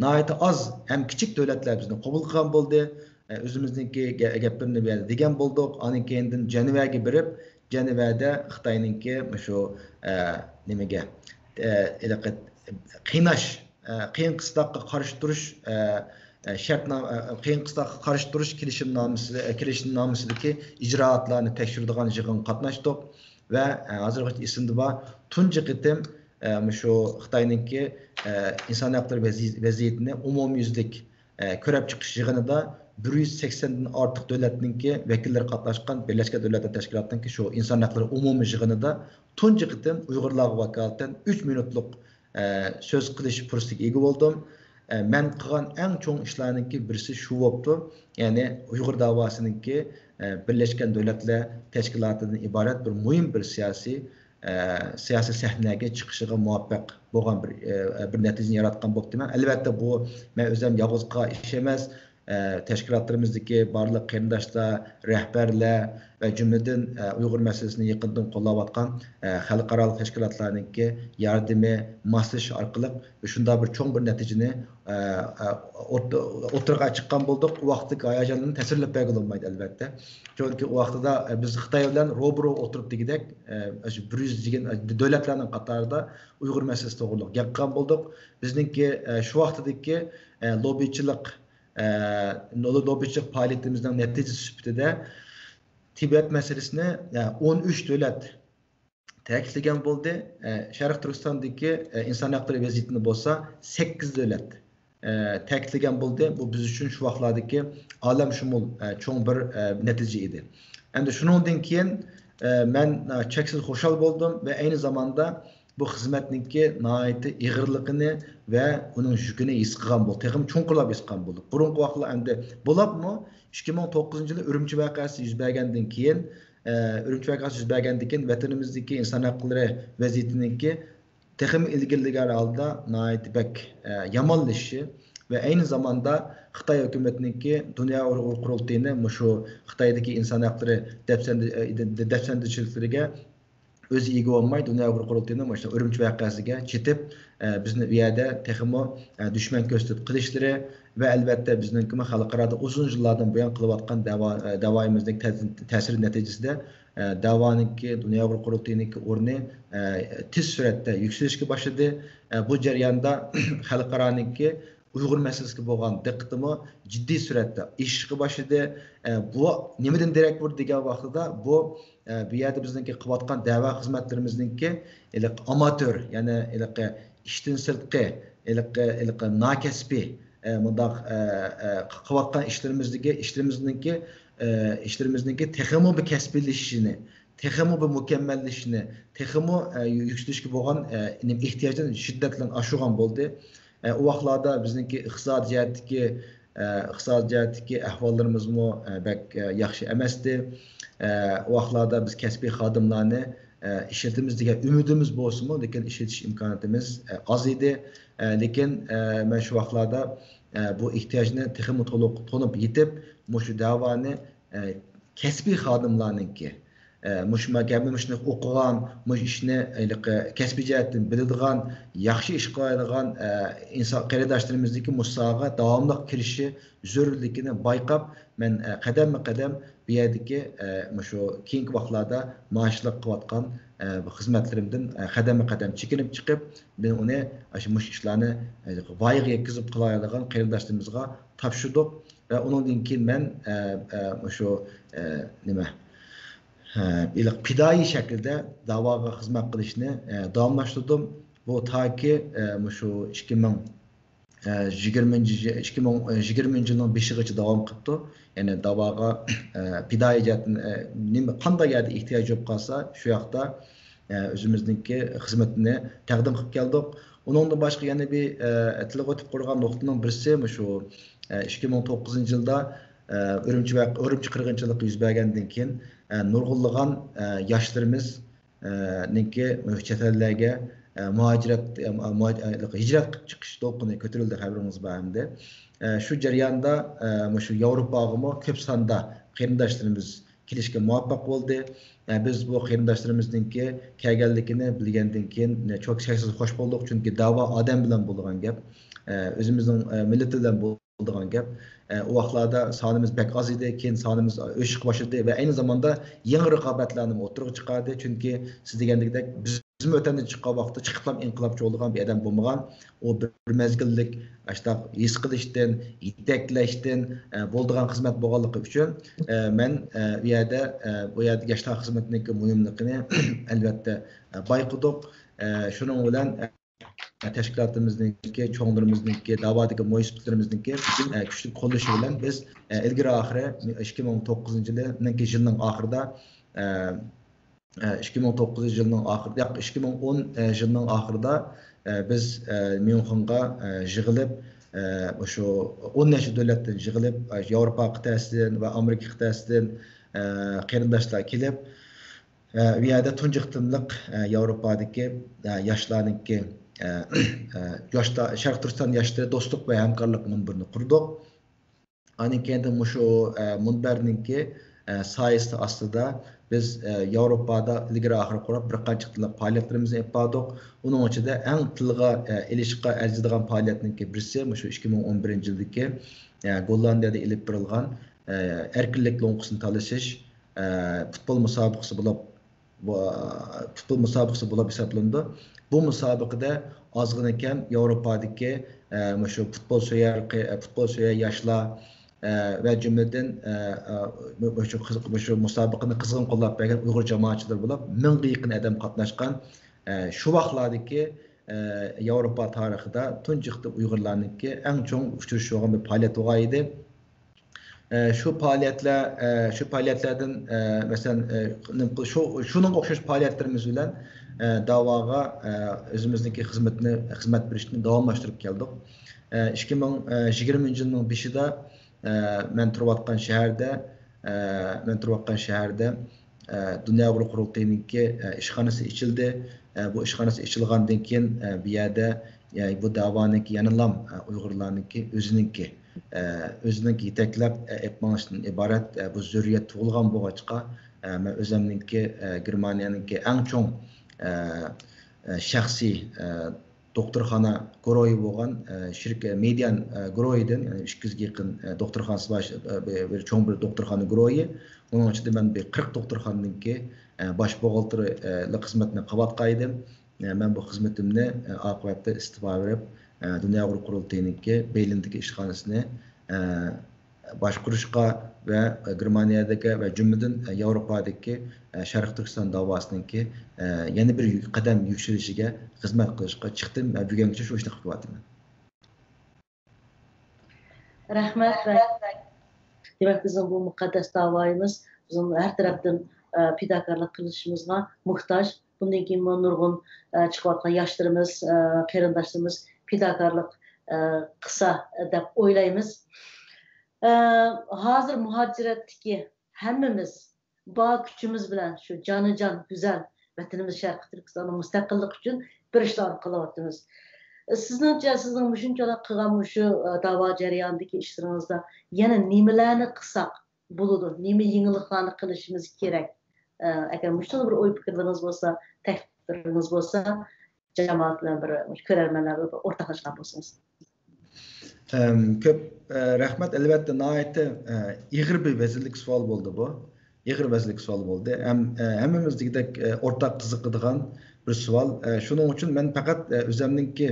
ناھايىتى ئاز ھەم كىچىك دۆلەتلەر بىزنى قوبۇل قىلغان بولدى. ئە، ئۆزىمىزنىڭكى گە-، گەپلىرىنى بۇ يەردە دېگەن بولدۇق. ئاندىن كېيىندىن جەنۋەگە بېرىپ، جەنۋەدە خىتاينىڭكى مۇشۇ، ئە، نېمىگە، ئە، ھېلىقى قىيناش، ئە، قىيىن قىستاققا قارشى تۇرۇش، ئە، ئە، شەرتنامە، ئە، قىيىن قىستاققا قارشى تۇرۇش كېلىشىمنامىسى، ئە، كېلىشىمنامىسىدىكى ئىجرائاتلارنى تەكشۈرىدىغان يىغىنغا قاتناشتۇق ۋە، ئە، ھازىرغىچە ئېسىمدە بار، تۇنجى قېتىم، ئە، مۇشۇ خىتاينىڭكى، ئە، ئىنسان ھەقلىرى ۋەزىي-، ۋەزىيىتىنى ئومۇميۈزلۈك ئە، كۆرۈپ چىقىش يىغىنىدا بىر يۈز سەكسەندىن ئارتۇق دۆلەتنىڭكى ۋەكىللىرى قاتناشقان بىرلەشكەن دۆلەتلەر تەشكىلاتىنىڭكى شۇ ئىنسان ھەقلىرى ئومۇمىي يىغىنىدا تۇنجى قېتىم ئۇيغۇرلارغا ۋاكالىتەن ئۈچ مىنۇتلۇق، ئە، سۆز قىلىش پۇرسىتىگە ئىگە بولدۇم. ئە، مەن قىلغان ئەڭ چوڭ ئىشلارنىڭكى بىرسى شۇ بوپتۇ. يەنى ئۇيغۇر داۋاسىنىڭكى، ئە، بىرلەشكەن دۆلەتلەر تەشكىلاتىدىن ئىبارەت بىر مۇھىم بىر سىياسىي ئە، سىياسىي سەھنىگە چىقىشىغا مۇۋەپپەق بولغان بىر، ئە، بىر نەتىجىنى ياراتقان بوپتىمەن. ئەلۋەتتە، بۇ مەن ئۆزۈم يالغۇز قىلغان ئىش ئەمەس. ئە، تەشكىلاتلىرىمىزدىكى بارلىق قېرىنداشلار، رەھبەرلەر ۋە جۈملىدىن، ئە، ئۇيغۇر مەسىلىسىنى يېقىندىن قوللاۋاتقان، ئە، خەلقئارالىق تەشكىلاتلارنىڭكى ياردىمى، ماسلىشىش ئارقىلىق شۇنداق بىر چوڭ بىر نەتىجىنى، ئە، ئە، ئوت-، ئوتتۇرىغا چىققان بولدۇق. ئۇ ۋاقىتتىكى ھاياجاننى تەسۋىرلەپ بەرگىلى بولمايدۇ، ئەلۋەتتە. چۈنكى ئۇ ۋاقتىدا، ئە، بىز خىتاي بىلەن روبىرو ئولتۇرۇپ دېگۈدەك، ئە، شۇ بىر يۈز دېگەن، ئە، دۆلەتلەرنىڭ قاتارىدا ئۇيغۇر مەسىلىسى توغرىلىق گەپ قىلغان بولدۇق. بىزنىڭكى، ئە، شۇ ۋاقتىدىكى، ئە، لوببىچىلىق، ئە، لوببىچىلىق پائالىيىتىمىزنىڭ نەتىجىسى سۈپىتىدە تىبەت مەسىلىسىنى، ئە، ئون ئۈچ دۆلەت تەكىتلىگەن بولدى. ئە، شەرقىي تۈركىستاندىكى، ئە، ئىنسان ھەقلىرى ۋەزىيىتىنى بولسا سەككىز دۆلەت، ئە، تەكىتلىگەن بولدى. بۇ بىز ئۈچۈن شۇ ۋاقىتلاردىكى ئالەمشۇمۇل، ئە، چوڭ بىر، ئە، نەتىجە ئىدى. ئەمدى شۇنىڭدىن كېيىن، ئە، مەن، ئە، چەكسىز خۇشال بولدۇم ۋە ئەينى زاماندا بۇ خىزمەتنىڭكى ناھايىتى ئېغىرلىقىنى ۋە ئۇنىڭ يۈكىنى ھېس قىلغان بولدۇق. تېخىمۇ چوڭقۇرلاپ ھېس قىلغان بولدۇق. بۇرۇنقى ۋاقىتلار ئەمدى بولۇپمۇ ئىككى مىڭ توققۇزىنچى يىلى ئۈرۈمچى ۋەقەسى يۈز بەرگەندىن كېيىن، ئە، ئۈرۈمچى ۋەقەسى يۈز بەرگەندىن كېيىن ۋەتىنىمىزدىكى ئىنسان ھەقلىرى ۋەزىيىتىنىڭكى تېخىمۇ ئىلگىرىلىگەن ھالدا ناھايىتى بەك، ئە، يامانلىشىشى ۋە ئەينى زاماندا خىتاي ھۆكۈمىتىنىڭكى دۇنيا ئۇيغۇر قۇرۇلتىيىنى مۇشۇ خىتايدىكى ئىنسان ھەقلىرى دەپسەندە-، ئە، دە-، دەپسەندىچىلىكلىرىگە ئۆزى ئىگە بولماي، دۇنيا ئۇيغۇر قۇرۇلتىيىنىڭ مۇشۇ ئۈرۈمچى ۋەقەسىگە چېتىپ، ئە، بىزنى ئۇ يەردە تېخىمۇ، ئە، دۈشمەن كۆرسىتىپ قېلىشلىرى ۋە ئەلۋەتتە بىزنىڭكىمۇ خەلقئارادا ئۇزۇن يىللاردىن بۇيان قىلىۋاتقان دەۋا، ئە، دەۋايىمىزنىڭ تە-، تەسىرى نەتىجىسىدە، ئە، دەۋانىڭكى، دۇنيا ئۇيغۇر قۇرۇلتىيىنىڭكى ئورنى، ئە، تېز سۈرئەتتە يۈكسىلىشكە باشلىدى. ئە، بۇ جەرياندا خەلقئارانىڭكى ئۇيغۇر مەسىلىسىگە بولغان دىققىتىمۇ جىددىي سۈرئەتتە ئېشىشقا باشلىدى. ئە، بۇ نېمىدىن دېرەك بېرىدۇ دېگەن ۋاقتىدا، بۇ، ئە، بۇ يەردە بىزنىڭكى قىلىۋاتقان دەۋا خىزمەتلىرىمىزنىڭكى ھېلىقى ئاماتور، يەنى ھېلىقى ئىشتىن سىرتقى، ھېلىقى، ھېلىقى ناكەسپىي، ئە، مۇنداق، ئە، ئە، قىلىۋاتقان ئىشلىرىمىزدىكى، ئىشلىرىمىزنىڭكى، ئە، ئىشلىرىمىزنىڭكى تېخىمۇ بىر كەسپىيلىشىشىنى، تېخىمۇ بىر مۇكەممەللىشىشىنى، تېخىمۇ، ئە، يۈكسىلىشكە بولغان، ئە، نېمە، ئېھتىياجنى شىددەت بىلەن ئاشۇرغان بولدى. ئە، ئۇ ۋاقىتلاردا بىزنىڭكى ئىقتىسادىي جەھەتتىكى، ئە، ئىقتىسادىي جەھەتتىكى ئەھۋاللىرىمىزمۇ، ئە، بەك، ئە، ياخشى ئەمەستى. ئە، ئۇ ۋاقىتلاردا بىز كەسپىي خادىملارنى، ئە، ئىشلىتىمىز دېگەن ئۈمىدىمىز بولسىمۇ، لېكىن ئىشلىتىش ئىمكانىيىتىمىز، ئە، ئاز ئىدى. ئە، لېكىن، ئە، مەن شۇ ۋاقىتلاردا، ئە، بۇ ئېھتىياجنى تېخىمۇ تولۇق تونۇپ يېتىپ، مۇشۇ دەۋانى، ئە، كەسپىي خادىملارنىڭكى، ئە، مۇشۇ مەكەمدە مۇشۇنى ئوقۇغان، مۇشۇ ئىشنى ھېلىقى كەسپىي جەھەتتىن بىلىدىغان، ياخشى ئىش قىلالايدىغان، ئە، ئىنسان قېرىنداشلىرىمىزنىڭكى مۇشۇ ساھەگە داۋاملىق كىرىشى زۆرۈرلۈكىنى بايقاپ، مەن، ئە، قەدەممۇ قەدەم بۇ يەردىكى، ئە، مۇشۇ كېيىنكى ۋاقىتلاردا ماھىشلىق قىلىۋاتقان، ئە، بۇ خىزمەتلىرىمدىن، ئە، قەدەممۇ قەدەم چېكىنىپ چىقىپ، مەن ئۇنى، ئاشۇ مۇشۇ ئىشلارنى، ئە، ۋايىغا يەتكۈزۈپ قىلالايدىغان قېرىنداشلىرىمىزغا تاپشۇردۇق. ۋە ئۇنىڭدىن كېيىن مەن، ئە، ئە، مۇشۇ، ئە، نېمە، ئە، ھېلىقى پىدائىي شەكىلدە دەۋاغا خىزمەت قىلىشنى، ئە، داۋاملاشتۇردۇم. بۇ تاكى، ئە، مۇشۇ ئىككى مىڭ، ئە، يىگىرمىنچى يىل، ئىككى مىڭ يىگىرمىنچى يىلنىڭ بېشىغىچە داۋام قىپتۇ. يەنى دەۋاغا، ئە، پىدائىي جەھەتتىن، ئە، نېمە، قانداق يەردە ئېھتىياج بولۇپ قالسا، شۇ ياقتا، ئە، ئۆزىمىزنىڭكى خىزمىتىنى تەقدىم قىلىپ كەلدۇق. ئۇنىڭدىن باشقا يەنە بىر، ئە، تىلغا ئۆتۈپ قويغان نۇقتىنىڭ بىرسى مۇشۇ، ئە، ئىككى مىڭ توققۇزىنچى يىلدا، ئە، ئۈرۈمچى ۋە ئۈرۈمچى قىرغىنچىلىقى يۈز بەرگەندىن كېيىن، ئە، نۇرغۇنلىغان، ئە، ياشلىرىمىز، ئە، نىڭكى چەت ئەللەرگە، ئە، مۇھاجىرەت، ئە، مۇھاج-، ئە، ھىجرەت قىلىپ چىقىش دولقۇنى كۆتۈرۈلدى، خەۋىرىڭىز بار ئەمدى. ئە، شۇ جەرياندا، ئە، مۇشۇ ياۋروپاغىمۇ كۆپ ساندا قېرىنداشلىرىمىز كېلىشكە مۇۋەپپەق بولدى. ئە، بىز بۇ قېرىنداشلىرىمىزنىڭكى كەلگەنلىكىنى بىلگەندىن كېيىن، ئە، چوك چەكسىز خوش بولدۇق، چۈنكى دەۋا ئادەم بىلەن بولىدىغان گەپ، ئە، ئۆزىمىزنىڭ، ئە، مىللىتى بىلەن بولىدىغان گەپ. ئە، ئۇ ۋاقىتلاردا سانىمىز بەك ئاز ئىدى، كېيىن سانىمىز ئۆسۈشكە باشلىدى ۋە ئەينى زاماندا يېڭى رىقابەتلەرنى ئوتتۇرىغا چىقاردى، چۈنكى سىز دېگەندەكدەك بىز بىزمۇ ۋەتەندىن چىققان ۋاقىتتا چىقىپلا ئىنقىلابچى بولىدىغان بىر ئادەم بولمىغان. ئۇ بىر مەزگىللىك ئاشۇنداق ھېس قىلىشتىن، يېتەكلەشتىن، ئە، بولىدىغان خىزمەت بولغانلىقى ئۈچۈن، ئە، مەن، ئە، ئۇ يەردە، ئە، بۇ يەردە ياشلار خىزمىتىنىڭكى مۇھىملىقىنى ئەلۋەتتە، ئە، بايقىدۇق. ئە، شۇنىڭ بىلەن، ئە، تەشكىلاتىمىزنىڭكى، چوڭلىرىمىزنىڭكى، دەۋادىكى مۇھىم سۈپەتلىرىمىزنىڭكى، ئە، كۈچلۈك قوللىشى بىلەن بىز، ئە، ئىلگىرى ئاخىرى ئىككى مىڭ توققۇزىنچى يىلى، يىلنىڭكى يىلنىڭ ئاخىرىدا، ئە، ئىككى مىڭ توققۇزىنچى يىلنىڭ ئاخىرىدا، ياق، ئىككى مىڭ ئون يىلنىڭ ئاخىرىدا، بىز ميۇنخېنغا يىغىلىپ، مۇشۇ ئون نەچچە دۆلەتتىن يىغىلىپ، ياۋروپا قىتئەسىدىن ۋە ئامېرىكا قىتئەسىدىن قېرىنداشلار كېلىپ، ئۇ يەردە تۇنجى قېتىملىق ياۋروپادىكى ياشلارنىڭكى، ياشلار، شەرقىي تۈركىستان ياشلىرى دوستلۇق ۋە ھەمكارلىق مۇنبىرىنى قۇردۇق. ئاندىن كېيىن مۇشۇ، ئە، مۇنبەرنىڭكى، ئە، سايىسى ئاستىدا بىز، ئە، ياۋروپادا ئىلگىرى ئاخىر قۇرۇپ بىر قانچە قېتىملىق پائالىيەتلىرىمىزنى ئېلىپ باردۇق. ئۇنىڭ ئىچىدە ئەڭ تىلغا، ئە، ئېلىشقا ئەرزىيدىغان پائالىيەتنىڭكى بىرسى مۇشۇ ئىككى مىڭ ئون بىرىنچى يىلدىكى، ئە، گوللاندىيەدە ئېلىپ بېرىلغان، ئە، ئەركىنلىك لوڭقىسىنى تالىشىش، ئە، پۇتبول مۇسابىقىسى بولۇپ، بۇ، پۇتبول مۇسابىقىسى بولۇپ ھېسابلىنىدۇ. بۇ مۇسابىقىدە ئازغىنە كەم ياۋروپادىكى، ئە، مۇشۇ پۇتبول سۆيەر، پۇتبول سۆيەر ياشلار، ئە، ۋە جۈملىدىن، ئە، ئە، مۇشۇ، مۇشۇ مۇسابىقىنى قىزغىن قوللاپ بەرگەن ئۇيغۇر جامائەتچىلىرى بولۇپ، مىڭغا يېقىن ئادەم قاتناشقان، ئە، شۇ ۋاقىتلاردىكى، ئە، ياۋروپا تارىخىدا تۇنجى قېتىم ئۇيغۇرلارنىڭكى ئەڭ چوڭ ئۇچرىشىش بولغان بىر پائالىيەت بولغان ئىدى. ئە، شۇ پائالىيەتلەر، ئە، شۇ پائالىيەتلەردىن، ئە، مەسىلەن، ئە، نېمە قىل-، شۇ، شۇنىڭغا ئوخشاش پائالىيەتلىرىمىز بىلەن، ئە، داۋاغا، ئە، ئۆزىمىزنىڭكى خىزمىتىنى، خىزمەت بېرىشنى داۋاملاشتۇرۇپ كەلدۇق. ئە، ئىككى مىڭ يىگىرمىنچى يىلنىڭ بېشىدا، ئە، مەن تۇرۇۋاتقان شەھەردە، ئە، مەن تۇرۇۋاتقان شەھەردە، ئە، دۇنيا ئۇيغۇر قۇرۇلتىيىنىڭكى، ئە، ئىشخانىسى ئېچىلدى. ئە، بۇ ئىشخانىسى ئېچىلغاندىن كېيىن، ئە، بۇ يەردە، يە، بۇ داۋانىڭكى يەنىلام، ئە، ئۇيغۇرلارنىڭكى ئۆزىنىڭكى، ئە، ئۆزىنىڭكى يېتەكلەپ، ئە، ئېلىپ مېڭىشتىن ئىبارەت، ئە، بۇ زۆرۈرىيەت تۇغۇلغان بولغاچقا، ئە، مەن ئۆزەمنىڭكى، ئە، گېرمانىيەنىڭكى ئەڭ چوڭ، ئە، ئە، شەخسىي، ئە، دوختۇرخانا گۇرۇھى بولغان، ئە، شىركە-، مېدىيان، ئە، گۇرۇھىدىن، يەنى ئىككى يۈزگە يېقىن، ئە، دوختۇرخانىسى بار، ئە، بىر، بىر چوڭ بىر دوختۇرخانا گۇرۇھى. ئۇنىڭ ئىچىدە مەن بىر قىرىق دوختۇرخانىنىڭكى، ئە، باش بوغالتىرلىق خىزمىتىنى قىلىۋاتقان ئىدىم. ئە، مەن بۇ خىزمىتىمنى، ئە، ئاقىۋەتتە ئىستېپا بېرىپ، ئە، دۇنيا ئۇيغۇر قۇرۇلتىيىنىڭكى بېرلىندىكى ئىشخانىسىنى، ئە، باشقۇرۇشقا ۋە، ئە، گېرمانىيەدىكى ۋە جۈملىدىن، ئە، ياۋروپادىكى، ئە، شەرقىي تۈركىستان داۋاسىنىڭكى، ئە، يەنە بىر يۈ-، قەدەم يۈكسىلىشىگە خىزمەت قىلىشقا چىقتىم ۋە بۈگۈنگىچە شۇ ئىشنى قىلىپ كېلىۋاتىمەن. رەھمەت. دېمەك، بىزنىڭ بۇ مۇقەددەس داۋايىمىز بىزنىڭ ھەر تەرەپتىن، ئە، پىداكارلىق قىلىشىمىزغا موھتاج. بۇندىن كېيىنمۇ نۇرغۇن، ئە، چىقىۋاتقان ياشلىرىمىز، ئە، قېرىنداشلىرىمىز پىداكارلىق، ئە، قىلسا دەپ ئويلايمىز. ئە، ھازىر مۇھاجىرەتتىكى ھەممىمىز بار كۈچىمىز بىلەن شۇ جانىجان، گۈزەل ۋەتىنىمىز شەرقىي تۈركىستاننىڭ مۇستەقىللىقى ئۈچۈن بىر ئىشلارنى قىلىۋاتىمىز. سىزنىڭچە، سىزنىڭ مۇشۇنچىلا قىلغان مۇشۇ، ئە، داۋا جەريانىدىكى ئىشلىرىڭىزدا يەنە نېمىلەرنى قىلساق بولىدۇ؟ نېمە يېڭىلىقلارنى قىلىشىمىز كېرەك؟ ئە، ئەگەر مۇشۇنداق بىر ئوي پىكىرلىرىڭىز بولسا، تەكلىپلىرىڭىز بولسا، جامائەت بىلەن بىر، كۆرەرمەنلەر بىلەن بىر ئورتاقلاشقان بولسىڭىز. ئەم، كۆپ، ئە، رەھمەت. ئەلۋەتتە، ناھايىتى، ئە، ئېغىر بىر ۋەزىنلىك سوئال بولدى بۇ. ئېغىر ۋەزىنلىك سوئال بولدى. ھەم، ئە، ھەممىمىز دېگۈدەك، ئە، ئورتاق قىزىقىدىغان بىر سوئال. ئە، شۇنىڭ ئۈچۈن مەن پەقەت، ئە، ئۆزەمنىڭكى،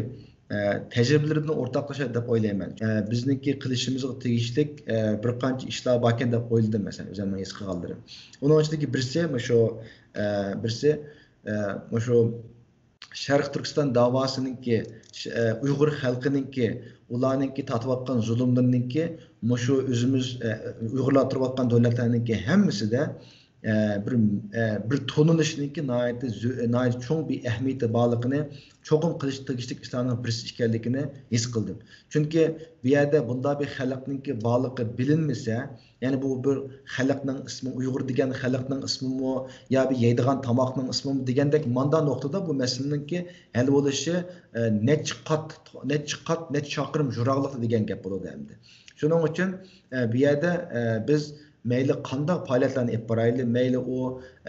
ئە، تەجرىبىلىرىمدىن ئورتاقلىشاي دەپ ئويلايمەن. ئە، بىزنىڭكى قىلىشىمىزغا تېگىشلىك، ئە، بىر قانچە ئىشلار باركەن دەپ ئويلىدىم، مەسىلەن، ئۆزۈمنىڭ ھېس قىلغانلىرىم. ئۇنىڭ ئىچىدىكى بىرسى مۇشۇ، ئە، بىرسى، ئە، مۇشۇ شەرقىي تۈركىستان داۋاسىنىڭكى، ش-، ئە، ئۇيغۇر خەلقىنىڭكى، ئۇلارنىڭكى تارتىۋاتقان زۇلۇملىرىنىڭكى، مۇشۇ ئۆزىمىز، ئە، ئۇيغۇرلار تۇرۇۋاتقان دۆلەتلەرنىڭكى ھەممىسىدە، ئە، بىر، ئە، بىر تونۇلۇشنىڭكى ناھايىتى زۆ-، ناھايىتى چوڭ بىر ئەھمىيىتى بارلىقىنى، چوقۇم قىلىش تېگىشلىك ئىشلارنىڭ بىرسى ئىكەنلىكىنى ھېس قىلدىم. چۈنكى بۇ يەردە بۇنداق بىر خەلقنىڭكى بارلىقى بىلىنمىسە، يەنى بۇ بىر خەلقنىڭ ئىسمى، ئۇيغۇر دېگەن خەلقنىڭ ئىسمىمۇ يا بىر يەيدىغان تاماقنىڭ ئىسمىمۇ دېگەندەك مانداق نۇقتىدا بۇ مەسىلىنىڭكى ھەل بولۇشى، ئە، نەچچە قات، نەچچە قات، نەچچە چاقىرىم يىراقلىقتا دېگەن گەپ بولىدۇ ئەمدى. شۇنىڭ ئۈچۈن، ئە، بۇ يەردە، ئە، بىز مەيلى قانداق پائالىيەتلەرنى ئېلىپ بارايلى، مەيلى ئۇ،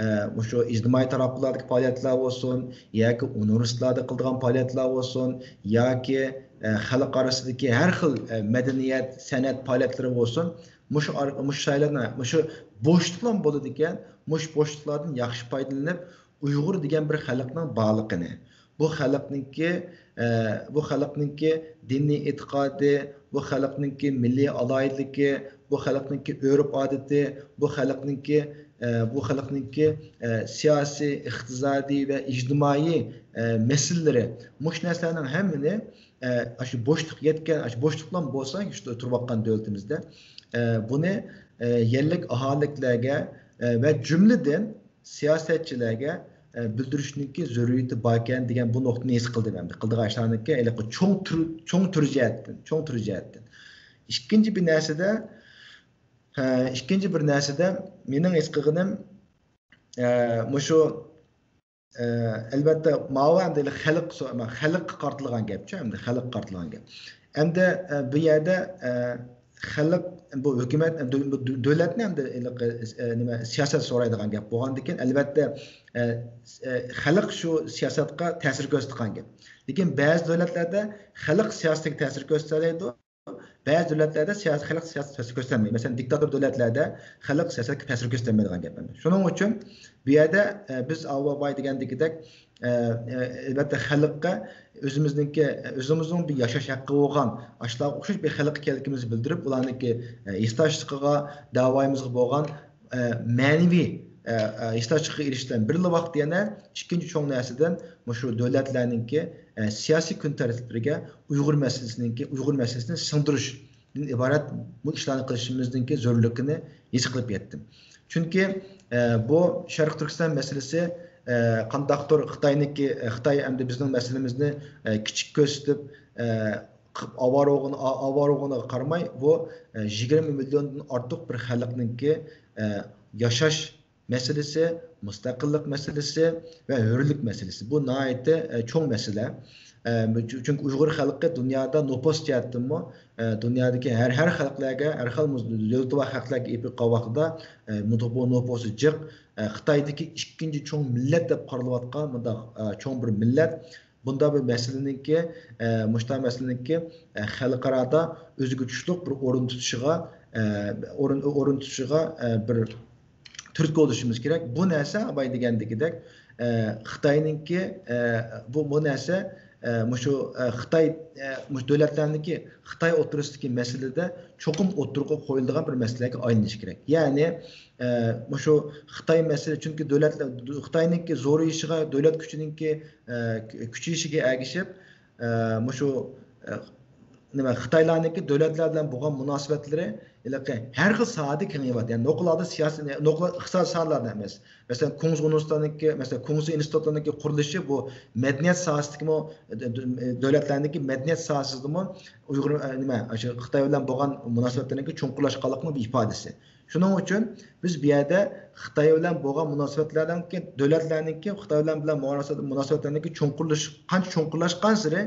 ئە، مۇشۇ ئىجتىمائىي تاراتقۇلاردىكى پائالىيەتلەر بولسۇن، ياكى ئۇنىۋېرسىتېتلاردا قىلىدىغان پائالىيەتلەر بولسۇن، ياكى، ئە، خەلق ئارىسىدىكى ھەر خىل، ئە، مەدەنىيەت، سەنئەت پائالىيەتلىرى بولسۇن، مۇشۇ ئار-، مۇشۇ شايلارنى، مۇشۇ بوشلۇقلار بولىدىكەن، مۇشۇ بوشلۇقلاردىن ياخشى پايدىلىنىپ، ئۇيغۇر دېگەن بىر خەلقنىڭ بارلىقىنى، بۇ خەلقنىڭكى، ئە، بۇ خەلقنىڭكى دىنىي ئېتىقادى، بۇ خەلقنىڭكى مىللىي ئالاھىدىلىكى، بۇ خەلقنىڭكى ئۆرپ-ئادىتى، بۇ خەلقنىڭكى، ئە، بۇ خەلقنىڭكى، ئە، سىياسىي، ئىقتىسادىي ۋە ئىجتىمائىي، ئە، مەسىلىلىرى، مۇشۇ نەرسىلەرنىڭ ھەممىنى، ئە، ئاشۇ بوشلۇق يەتكەن، ئاشۇ بوشلۇقلام بولسا، شۇ تۇرۇۋاتقان دۆلىتىمىزدە، ئە، بۇنى، ئە، يەرلىك ئاھالىلىكلەرگە، ئە، ۋە جۈملىدىن سىياسەتچىلەرگە، ئە، بىلدۈرۈشنىڭكى زۆرۈرىيىتى باركەن دېگەن بۇ نۇقتىنى ھېس قىلدىم ئەمدى. قىلىدىغان ئىشلارنىڭكى ھېلىقى چوڭ تۈر، چوڭ تۈر جەھەتتىن، چوڭ تۈر جەھەتتىن. ئىككىنچى بىر نەرسىدە، ئە، ئىككىنچى بىر نەرسىدە مېنىڭ ھېس قىلغىنىم، ئە، مۇشۇ، ئە، ئەلۋەتتە، ماۋۇ ئەمدى خەلق سو-، خەلققە قارىتىلغان گەپچۇ، ئەمدى خەلققە قارىتىلغان گەپ. ئەمدى، ئە، بۇ يەردە، ئە، خەلق، بۇ ھۆكۈمەت، دۆ-، بۇ دۆ-، دۆلەتنى ھەمدە ھېلىقى، ئە، نېمە، سىياسەت سورايدىغان گەپ بولغاندىكىن، ئەلۋەتتە، ئە، ئە، خەلق شۇ سىياسەتقا تەسىر كۆرسىتىدىغان گەپ. لېكىن بەزى دۆلەتلەردە خەلق سىياسىتىگە تەسىر كۆرسىتەلەيدۇ، بەزى دۆلەتلەردە سىياسىي، خەلق سىياسىتىگە تەسىر كۆرسىتەلمەيدۇ. مەسىلەن، دىكتاتور دۆلەتلەردە خەلق سىياسەتكە تەسىر كۆرسىتەلمەيدىغان گەپ. شۇنىڭ ئۈچۈن بۇ يەردە، ئە، بىز ئاۋۋال دېگەندىكىدەك، ئە، ئە، ئەلۋەتتە خەلققە ئۆزىمىزنىڭكى، ئۆزىمىزنىڭ بىر ياشاش ھەققى بولغان، ئاشۇلارغا ئوخشاش بىر خەلق ئىكەنلىكىمىزنى بىلدۈرۈپ، ئۇلارنىڭكى، ئە، ھېسداشلىقىغا، داۋايىمىزغا بولغان، ئە، مەنىۋى، ئە، ئە، ھېسداشلىققا ئېرىشىش بىلەن بىرلا ۋاقىتتا يەنە ئىككىنچى چوڭ نەرسىدىن مۇشۇ دۆلەتلەرنىڭكى، ئە، سىياسىي كۈن تەرتىپلىرىگە ئۇيغۇر مەسىلىسىنىڭكى، ئۇيغۇر مەسىلىسىنى سىڭدۈرۈشتىن ئىبارەت بۇ ئىشلارنى قىلىشىمىزنىڭكى زۆرۈرلۈكىنى ھېس قىلىپ يەتتىم. چۈنكى، ئە، بۇ شەرقىي تۈركىستان مەسىلىسى، ئە، قانداقتۇر خىتاينىڭكى، ئە، خىتاي ئەمدى بىزنىڭ مەسىلىمىزنى، ئە، كىچىك كۆرسىتىپ، ئە، قىپ ئاۋارە بولغىنى، ئا-، ئاۋارە بولغىنىغا قارىماي، بۇ، ئە، يىگىرمە مىليوندىن ئارتۇق بىر خەلقنىڭكى، ئە، ياشاش مەسىلىسى، مۇستەقىللىق مەسىلىسى ۋە ھۆرلۈك مەسىلىسى. بۇ ناھايىتى، ئە، چوڭ مەسىلە. ئە، چۈ-، چۈنكى ئۇيغۇر خەلقى دۇنيادا نوپۇس جەھەتتىنمۇ، ئە، دۇنيادىكى ھەر، ھەر خەلقلەرگە، ھەر خىل مۇز-، دۆلىتى بار خەلقلەرگە ئېپىپ قالغان ۋاقتىدا، ئە، نوپۇ-، نوپۇسى جىق. ئە، خىتايدىكى ئىككىنچى چوڭ مىللەت دەپ قارىلىۋاتقان مۇنداق، ئە، چوڭ بىر مىللەت. بۇنداق بىر مەسىلىنىڭكى، ئە، مۇشۇنداق مەسىلىنىڭكى، ئە، خەلقئارادا ئۆزىگە تۇتۇشلۇق بىر ئورۇن تۇتۇشىغا، ئە، ئورۇن، ئورۇن تۇتۇشىغا، ئە، بىر تۈرتكە بولۇشىمىز كېرەك. بۇ نەرسە بايا دېگەندىكىدەك، ئە، خىتاينىڭكى، ئە، بۇ، بۇ نەرسە، ئە، مۇشۇ، ئە، خىتاي، ئە، مۇشۇ دۆلەتلەرنىڭكى خىتاي ئوتتۇرىسىدىكى مەسىلىدە چوقۇم ئوتتۇرىغا قويۇلىدىغان بىر مەسىلىگە ئايلىنىشى كېرەك. يەنى، ئە، مۇشۇ خىتاي مەسىلە، چۈنكى دۆلەتلەر، خىتاينىڭكى زورىيىشىغا، دۆلەت كۈچىنىڭكى، ئە، كۈچىيىشىگە ئەگىشىپ، ئە، مۇشۇ، ئە، نېمە، خىتايلارنىڭكى دۆلەتلەر بىلەن بولغان مۇناسىۋەتلىرى ھېلىقى ھەر خىل ساھەدە كېڭىيىۋاتىدۇ. يەنى نوقۇلاردا سىياسىي، نوقۇلار ئىقتىسادىي ساھەلەردە ئەمەس. مەسىلەن، كۇڭزى ئۇنىۋېرسىتېتىنىڭكى، مەسىلەن، كۇڭزى ئىنستىتۇتىنىڭكى قۇرۇلۇشى بۇ مەدەنىيەت ساھەسىدىكىمۇ، دۆلەتلەرنىڭكى مەدەنىيەت ساھەسىدىمۇ ئۇيغۇر، نېمە، شۇ خىتاي بىلەن بولغان مۇناسىۋەتلىرىنىڭكى چوڭقۇرلاشقانلىقىنىڭ بىر ئىپادىسى. شۇنىڭ ئۈچۈن بىز بۇ يەردە خىتاي بىلەن بولغان مۇناسىۋەتلەرنىڭكى، دۆلەتلەرنىڭكى خىتاي بىلەن بولغان مۇناسىۋەت-، مۇناسىۋەتلەرنىڭكى چوڭقۇرلىشىش، قانچە چوڭقۇرلاشقانسېرى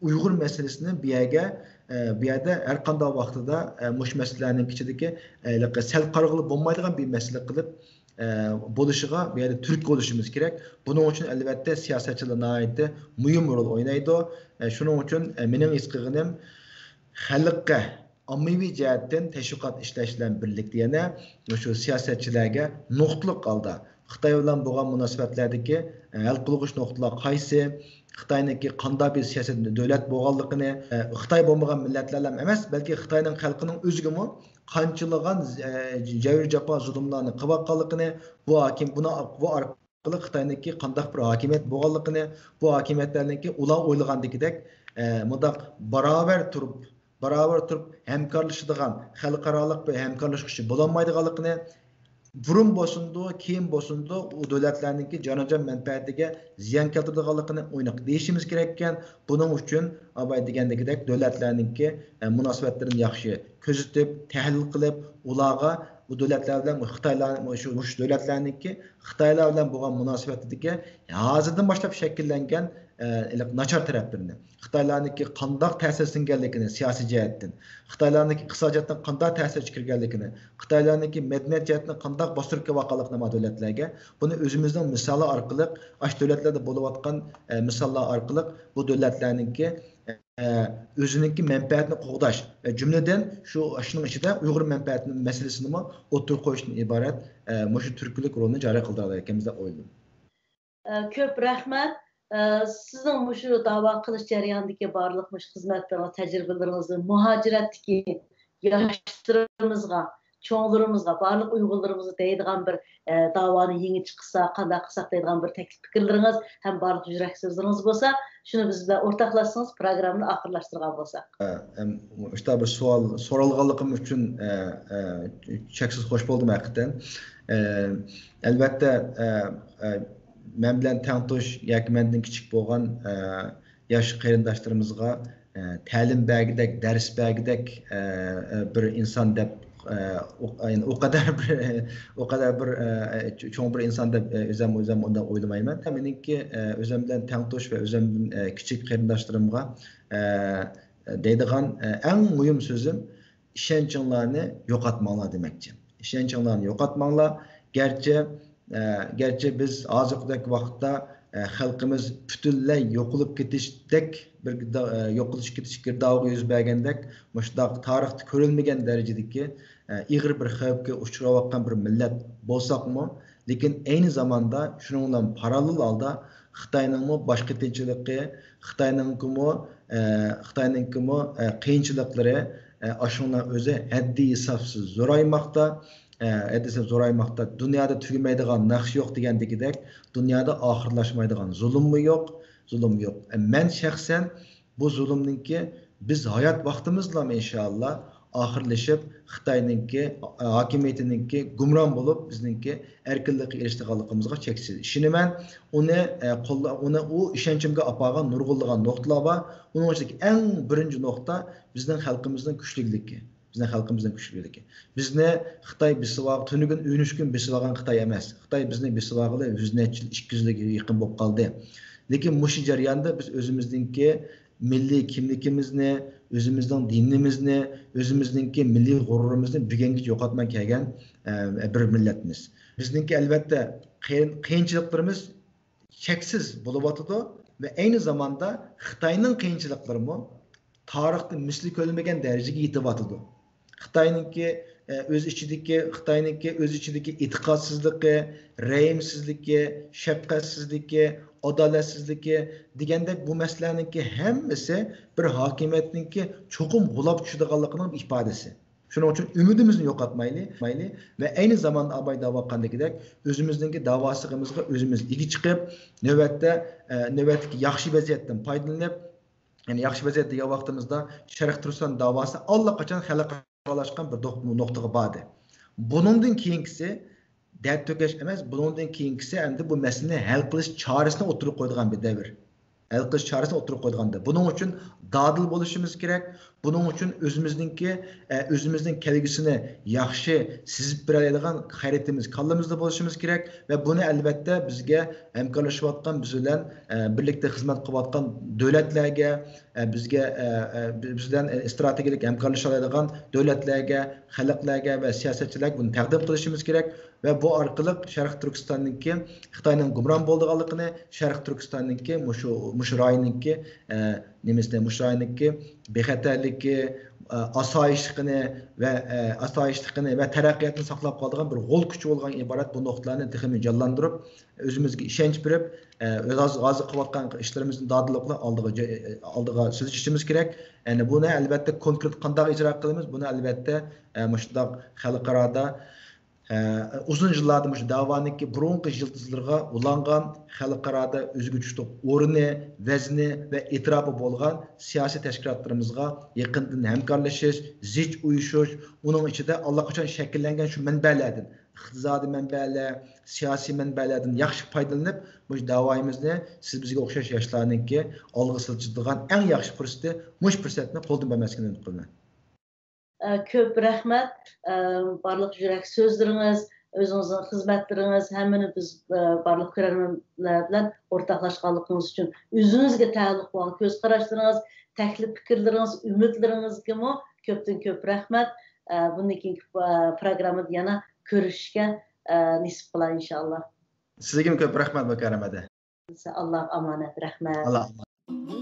ئۇيغۇر مەسىلىسىنى بۇ يەرگە، ئە، بۇ يەردە ھەر قانداق ۋاقتىدا، ئە، مۇشۇ مەسىلىلەرنىڭ ئىچىدىكى، ئە، ھېلىقى سەل قارىغىلى بولمايدىغان بىر مەسىلە قىلىپ، ئە، بولۇشىغا بۇ يەردە تۈرتكە بولۇشىمىز كېرەك. بۇنىڭ ئۈچۈن ئەلۋەتتە سىياسەتچىلەر ناھايىتى مۇھىم رول ئوينايدۇ. ئە، شۇنىڭ ئۈچۈن، ئە، مېنىڭ ھېس قىلغىنىم خەلققە ئاممىۋى جەھەتتىن تەشۋىقات ئىشلەش بىلەن بىرلىكتە يەنە مۇشۇ سىياسەتچىلەرگە نۇقتىلىق ھالدا خىتاي بىلەن بولغان مۇناسىۋەتلەردىكى، ئە، ھەل قىلغۇچ نۇقتىلار قايسى، خىتاينىڭكى قانداق بىر سىياسەت دۆلەت بولغانلىقىنى، ئە، خىتاي بولمىغان مىللەتلەرلا ئەمەس، بەلكى خىتاينىڭ خەلقىنىڭ ئۆزىگىمۇ قانچىلىغان، ئە، جەۋر جاپا زۇلۇملارنى قىلىۋاتقانلىقىنى، بۇ ھاكىم-، بۇنى، بۇ ئارقىلىق خىتاينىڭكى قانداق بىر ھاكىمىيەت بولغانلىقىنى، بۇ ھاكىمىيەتلەرنىڭكى ئۇلار ئويلىغاندىكىدەك، ئە، مۇنداق باراۋەر تۇرۇپ، باراۋەر تۇرۇپ ھەمكارلىشىدىغان خەلقئارالىق بىر ھەمكارلىشقۇچى بولالمايدىغانلىقىنى، بۇرۇن بولسۇنىدۇ، كېيىن بولسۇنىدۇ، ئۇ دۆلەتلەرنىڭكى جانىجان مەنپەئەتىگە زىيان كەلتۈرىدىغانلىقىنى ئويناق دېيىشىمىز كېرەككەن. بۇنىڭ ئۈچۈن ئاباي دېگەندىكىدەك دۆلەتلەرنىڭكى، ئە، مۇناسىۋەتلىرىنى ياخشى كۆزىتىپ، تەھلىل قىلىپ، ئۇلارغا بۇ دۆلەتلەر بىلەن خىتايلار، مۇشۇ، مۇشۇ دۆلەتلەرنىڭكى خىتايلار بىلەن بولغان مۇناسىۋەتىدىكى ھازىردىن باشلاپ شەكىللەنگەن، ئە، ناچار تەرەپلىرىنى، خىتايلارنىڭكى قانداق تەسىرگە سىڭگەنلىكىنى سىياسىي جەھەتتىن، خىتايلارنىڭكى ئىقتىساد جەھەتتىن قانداق تەسىرگە كىرگەنلىكىنى، خىتايلارنىڭكى مەدەنىيەت جەھەتتىن قانداق باستۇرۇپ كېلىۋاتقانلىقىنى ما دۆلەتلەرگە، بۇنى ئۆزىمىزنىڭ مىسالى ئارقىلىق، ئاشۇ دۆلەتلەردە بولۇۋاتقان، ئە، مىساللار ئارقىلىق بۇ دۆلەتلەرنىڭكى، ئە، ئۆزىنىڭكى مەنپەئەتىنى قوغداش ۋە جۈملىدىن شۇ، شۇنىڭ ئىچىدە ئۇيغۇر مەنپەئەتى مەسىلىسىنىمۇ ئوتتۇرىغا قويۇشتىن ئىبارەت، ئە، مۇشۇ تۈرتكىلىك رولنى جارى قىلدۇرالايدىكەنمىز دەپ ئويلىدىم. ئە، كۆپ رەھمەت. ئە، سىزنىڭ مۇشۇ داۋا قىلىش جەريانىدىكى بارلىق مۇشۇ خىزمەتلىرىڭىز، تەجرىبىلىرىڭىزنى مۇھاجىرەتتىكى ياشلىرىمىزغا، چوڭلىرىمىزغا، بارلىق ئۇيغۇرلىرىمىزغا دەيدىغان بىر، ئە، داۋانى يېڭى چىقسا، قانداق قىلساق دەيدىغان بىر تەكلىپ پىكىرلىرىڭىز ھەم بارلىق يۈرەك سۆزلىرىڭىز بولسا، شۇنى بىز بىلەن ئورتاقلاشسىڭىز، پروگراممىنى ئاخىرلاشتۇرغان بولساق. ئە، ئەم، مۇشۇنداق بىر سوئال سورالغانلىقىم ئۈچۈن، ئە، ئە، چەكسىز خوش بولدۇم ھەقىقەتەن. ئە، ئەلۋەتتە، ئە، ئە، مەن بىلەن تەڭتۇش ياكى مەندىن كىچىك بولغان، ئە، ياش قېرىنداشلىرىمىزغا، ئە، تەلىم بەرگۈدەك، دەرس بەرگۈدەك، ئە، ئە، بىر ئىنسان دەپ، ئە، ئۇ، يەنى ئۇ قەدەر بىر، ئۇ قەدەر بىر، ئە، چو-، چوڭ بىر ئىنسان دەپ، ئە، ئۆزەم، ئۆزەم ئۇنداق ئويلىمايمەن. مېنىڭكى، ئە، ئۆزەم بىلەن تەڭتۇش ۋە ئۆزەمدىن، ئە، كىچىك قېرىنداشلىرىمغا، ئە، دەيدىغان، ئە، ئەڭ مۇھىم سۆزۈم، ئىشەنچىڭلارنى يوقاتماڭلار دېمەكچى. ئىشەنچىڭلارنى يوقاتماڭلار. گەرچە، ئە، گەرچە بىز ھازىرقىدەك ۋاقىتتا، ئە، خەلقىمىز پۈتۈنلەي يوقىلىپ كېتىشتەك بىر گىردا-، ئە، يوقىلىش كېتىش گىردابىغا يۈز بەرگەندەك، مۇشۇنداق تارىختا كۆرۈلمىگەن دەرىجىدىكى، ئە، ئېغىر بىر خەۋپكە ئۇچراۋاتقان بىر مىللەت بولساقمۇ، لېكىن ئەينى زاماندا شۇنىڭ بىلەن پاراللېل ھالدا خىتاينىڭمۇ باش قېتىنچىلىقى، خىتاينىڭكىمۇ، ئە، خىتاينىڭكىمۇ، ئە، قىيىنچىلىقلىرى، ئە، ئاشۇنىڭ ئۆزى ھەددى ھېسابسىز زورايماقتا، ئە، ھەددى ھېسابسىز زورايماقتا. دۇنيادا تۈگىمەيدىغان نەقىش يوق دېگەندىكىدەك، دۇنيادا ئاخىرلاشمايدىغان زۇلۇممۇ يوق، زۇلۇم يوق. ئە، مەن شەخسەن بۇ زۇلۇمنىڭكى بىز ھايات ۋاقتىمىزدىلا ئىنشائاللا ئاخىرلىشىپ، خىتاينىڭكى، ئە، ھاكىمىيىتىنىڭكى گۇمران بولۇپ، بىزنىڭكى ئەركىنلىككە ئېرىشىدىغانلىقىمىزغا چەكسىز ئىشىنىمەن. ئۇنى، ئە، قوللا-، ئۇنى، ئۇ ئىشەنچىمگە ئاپارغان نۇرغۇنلىغان نۇقتىلار بار. ئۇنىڭ ئىچىدىكى ئەڭ بىرىنچى نۇقتا بىزنىڭ خەلقىمىزنىڭ كۈچلۈكلۈكى. بىزنىڭ خەلقىمىزنىڭ كۈچلۈكلۈكى. بىزنى خىتاي بېسىۋال-، تۈنۈگۈن، ئۈنۈشكۈن بېسىۋالغان خىتاي ئەمەس. خىتاي بىزنى بېسىۋالغىلى يۈز نەچچە يىل، ئىككى يۈز يىلغا يېقىن بولۇپ قالدى. لېكىن مۇشۇ جەرياندا بىز ئۆزىمىزنىڭكى مىللىي كىملىكىمىزنى، ئۆزىمىزنىڭ دىنىمىزنى، ئۆزىمىزنىڭكى مىللىي غۇرۇرىمىزنى بۈگۈنگىچە يوقاتماي كەلگەن، ئە، بىر مىللەتمىز. بىزنىڭكى ئەلۋەتتە قىيىن-، قىيىنچىلىقلىرىمىز چەكسىز بولۇۋاتىدۇ ۋە ئەينى زاماندا خىتاينىڭ قىيىنچىلىقلىرىمۇ تارىختا مىسلى كۆرۈلمىگەن دەرىجىگە يېتىۋاتىدۇ. خىتاينىڭكى، ئە، ئۆز ئىچىدىكى، خىتاينىڭكى ئۆز ئىچىدىكى ئېتىقادسىزلىقى، رەھىمسىزلىكى، شەپقەتسىزلىكى، ئادالەتسىزلىكى دېگەندەك بۇ مەسىلىلەرنىڭكى ھەممىسى بىر ھاكىمىيەتنىڭكى چوقۇم غۇلاپ چۈشىدىغانلىقىنىڭ ئىپادىسى. شۇنىڭ ئۈچۈن ئۈمىدىمىزنى يوقاتمايلى، مايلى ۋە ئەينى زاماندا ئاباي دەۋاتقاندىكىدەك ئۆزىمىزنىڭكى داۋاسىمىزغا ئۆزىمىز ئىگە چىقىپ، نۆۋەتتە، ئە، نۆۋەتتىكى ياخشى ۋەزىيەتتىن پايدىلىنىپ، يەنى ياخشى ۋەزىيەت دېگەن ۋاقتىمىزدا شەرقىي تۈركىستان داۋاسى ئاللىقاچان خەلقئارالاشقان بىر دوق-، نۇقتىغا باردى. بۇنىڭدىن كېيىنكىسى دەرد تۆكۈش ئەمەس، بۇنىڭدىن كېيىنكىسى ئەمدى بۇ مەسىلىنى ھەل قىلىش چارىسىنى ئوتتۇرىغا قويىدىغان بىر دەۋر. ھەل قىلىش چارىسىنى ئوتتۇرىغا قويىدىغاندا، بۇنىڭ ئۈچۈن دادىل بولۇشىمىز كېرەك. بۇنىڭ ئۈچۈن ئۆزىمىزنىڭكى، ئە، ئۆزىمىزنىڭ كەلگۈسىنى ياخشى سىزىپ بېرەلەيدىغان خەرىتىمىز كاللىمىزدا بولۇشىمىز كېرەك ۋە بۇنى ئەلۋەتتە بىزگە ھەمكارلىشىۋاتقان، بىز بىلەن، ئە، بىرلىكتە خىزمەت قىلىۋاتقان دۆلەتلەرگە، ئە، بىزگە، ئە، ئە، بىز بىلەن، ئە، ئىستراتېگىيەلىك ھەمكارلىشالايدىغان دۆلەتلەرگە، خەلقلەرگە ۋە سىياسەتچىلەرگە بۇنى تەقدىم قىلىشىمىز كېرەك. ۋە بۇ ئارقىلىق شەرقىي تۈركىستاننىڭكى خىتاينىڭ گۇمران بولىدىغانلىقىنى، شەرقىي تۈركىستاننىڭكى مۇشۇ، مۇشۇ رايوننىڭكى، ئە، نېمىسىنى، مۇشۇ رايوننىڭكى بىخەتەرلىكى، ئە، ئاسايىشلىقىنى ۋە، ئە، ئاسايىشلىقىنى ۋە تەرەققىياتىنى ساقلاپ قالىدىغان بىر غول كۈچى بولغان ئىبارەت بۇ نۇقتىلارنى تېخىمۇ جانلاندۇرۇپ، ئۆزىمىزگە ئىشەنچ بېرىپ، ئە، ئۆز ھازىر، ھازىر قىلىۋاتقان ئىشلىرىمىزنى دادىللىق بىلەن ئالدىغا، ئالدىغا سىلجىتىشىمىز كېرەك. يەنى بۇنى ئەلۋەتتە كونكرېت قانداق ئىجرا قىلىمىز، بۇنى ئەلۋەتتە، ئە، مۇشۇنداق خەلقئارادا ئە، ئۇزۇن يىللاردىن مۇشۇ داۋانىڭكى بۇرۇنقى يىلتىزلىرىغا ئۇلانغان، خەلقئارادا ئۆزىگە تۇتۇق ئورنى، ۋەزنى ۋە ئېتىراپى بولغان سىياسىي تەشكىلاتلىرىمىزغا يېقىندىن ھەمكارلىشىش، زىچ ئۇيۇشۇش، ئۇنىڭ ئىچىدە ئاللىقاچان شەكىللەنگەن شۇ مەنبەلەردىن، ئىقتىسادىي مەنبەلەر، سىياسىي مەنبەلەردىن ياخشى پايدىلىنىپ، مۇشۇ داۋايىمىزنى سىز بىزگە ئوخشاش ياشلارنىڭكى ئالغا سىلجىتىدىغان ئەڭ ياخشى پۇرسىتى، مۇشۇ پۇرسەتنى قولدىن بەرمەسلىكىنى ئۈمىد قىلىمەن. ئە، كۆپ رەھمەت، ئە، بارلىق يۈرەك سۆزلىرىڭىز، ئۆزىڭىزنىڭ خىزمەتلىرىڭىز، ھەممىنى بىز، ئە، بارلىق كۆرەرمەنلەر بىلەن ئورتاقلاشقانلىقىڭىز ئۈچۈن. ئۆزىڭىزگە تەئەللۇق بولغان كۆز قاراشلىرىڭىز، تەكلىپ پىكىرلىرىڭىز، ئۈمىدلىرىڭىزگىمۇ كۆپتىن كۆپ رەھمەت. ئە، بۇندىن كېيىنكى، ئە، پروگراممىدا يەنە كۆرۈشۈشكە، ئە، نېسىپ قىلا، ئىنشائاللا. سىزگىمۇ كۆپ رەھمەت، مۇكەررەم ھەدە. ئاللاغا ئامانەت، رەھمەت. ئاللا ئامانەت.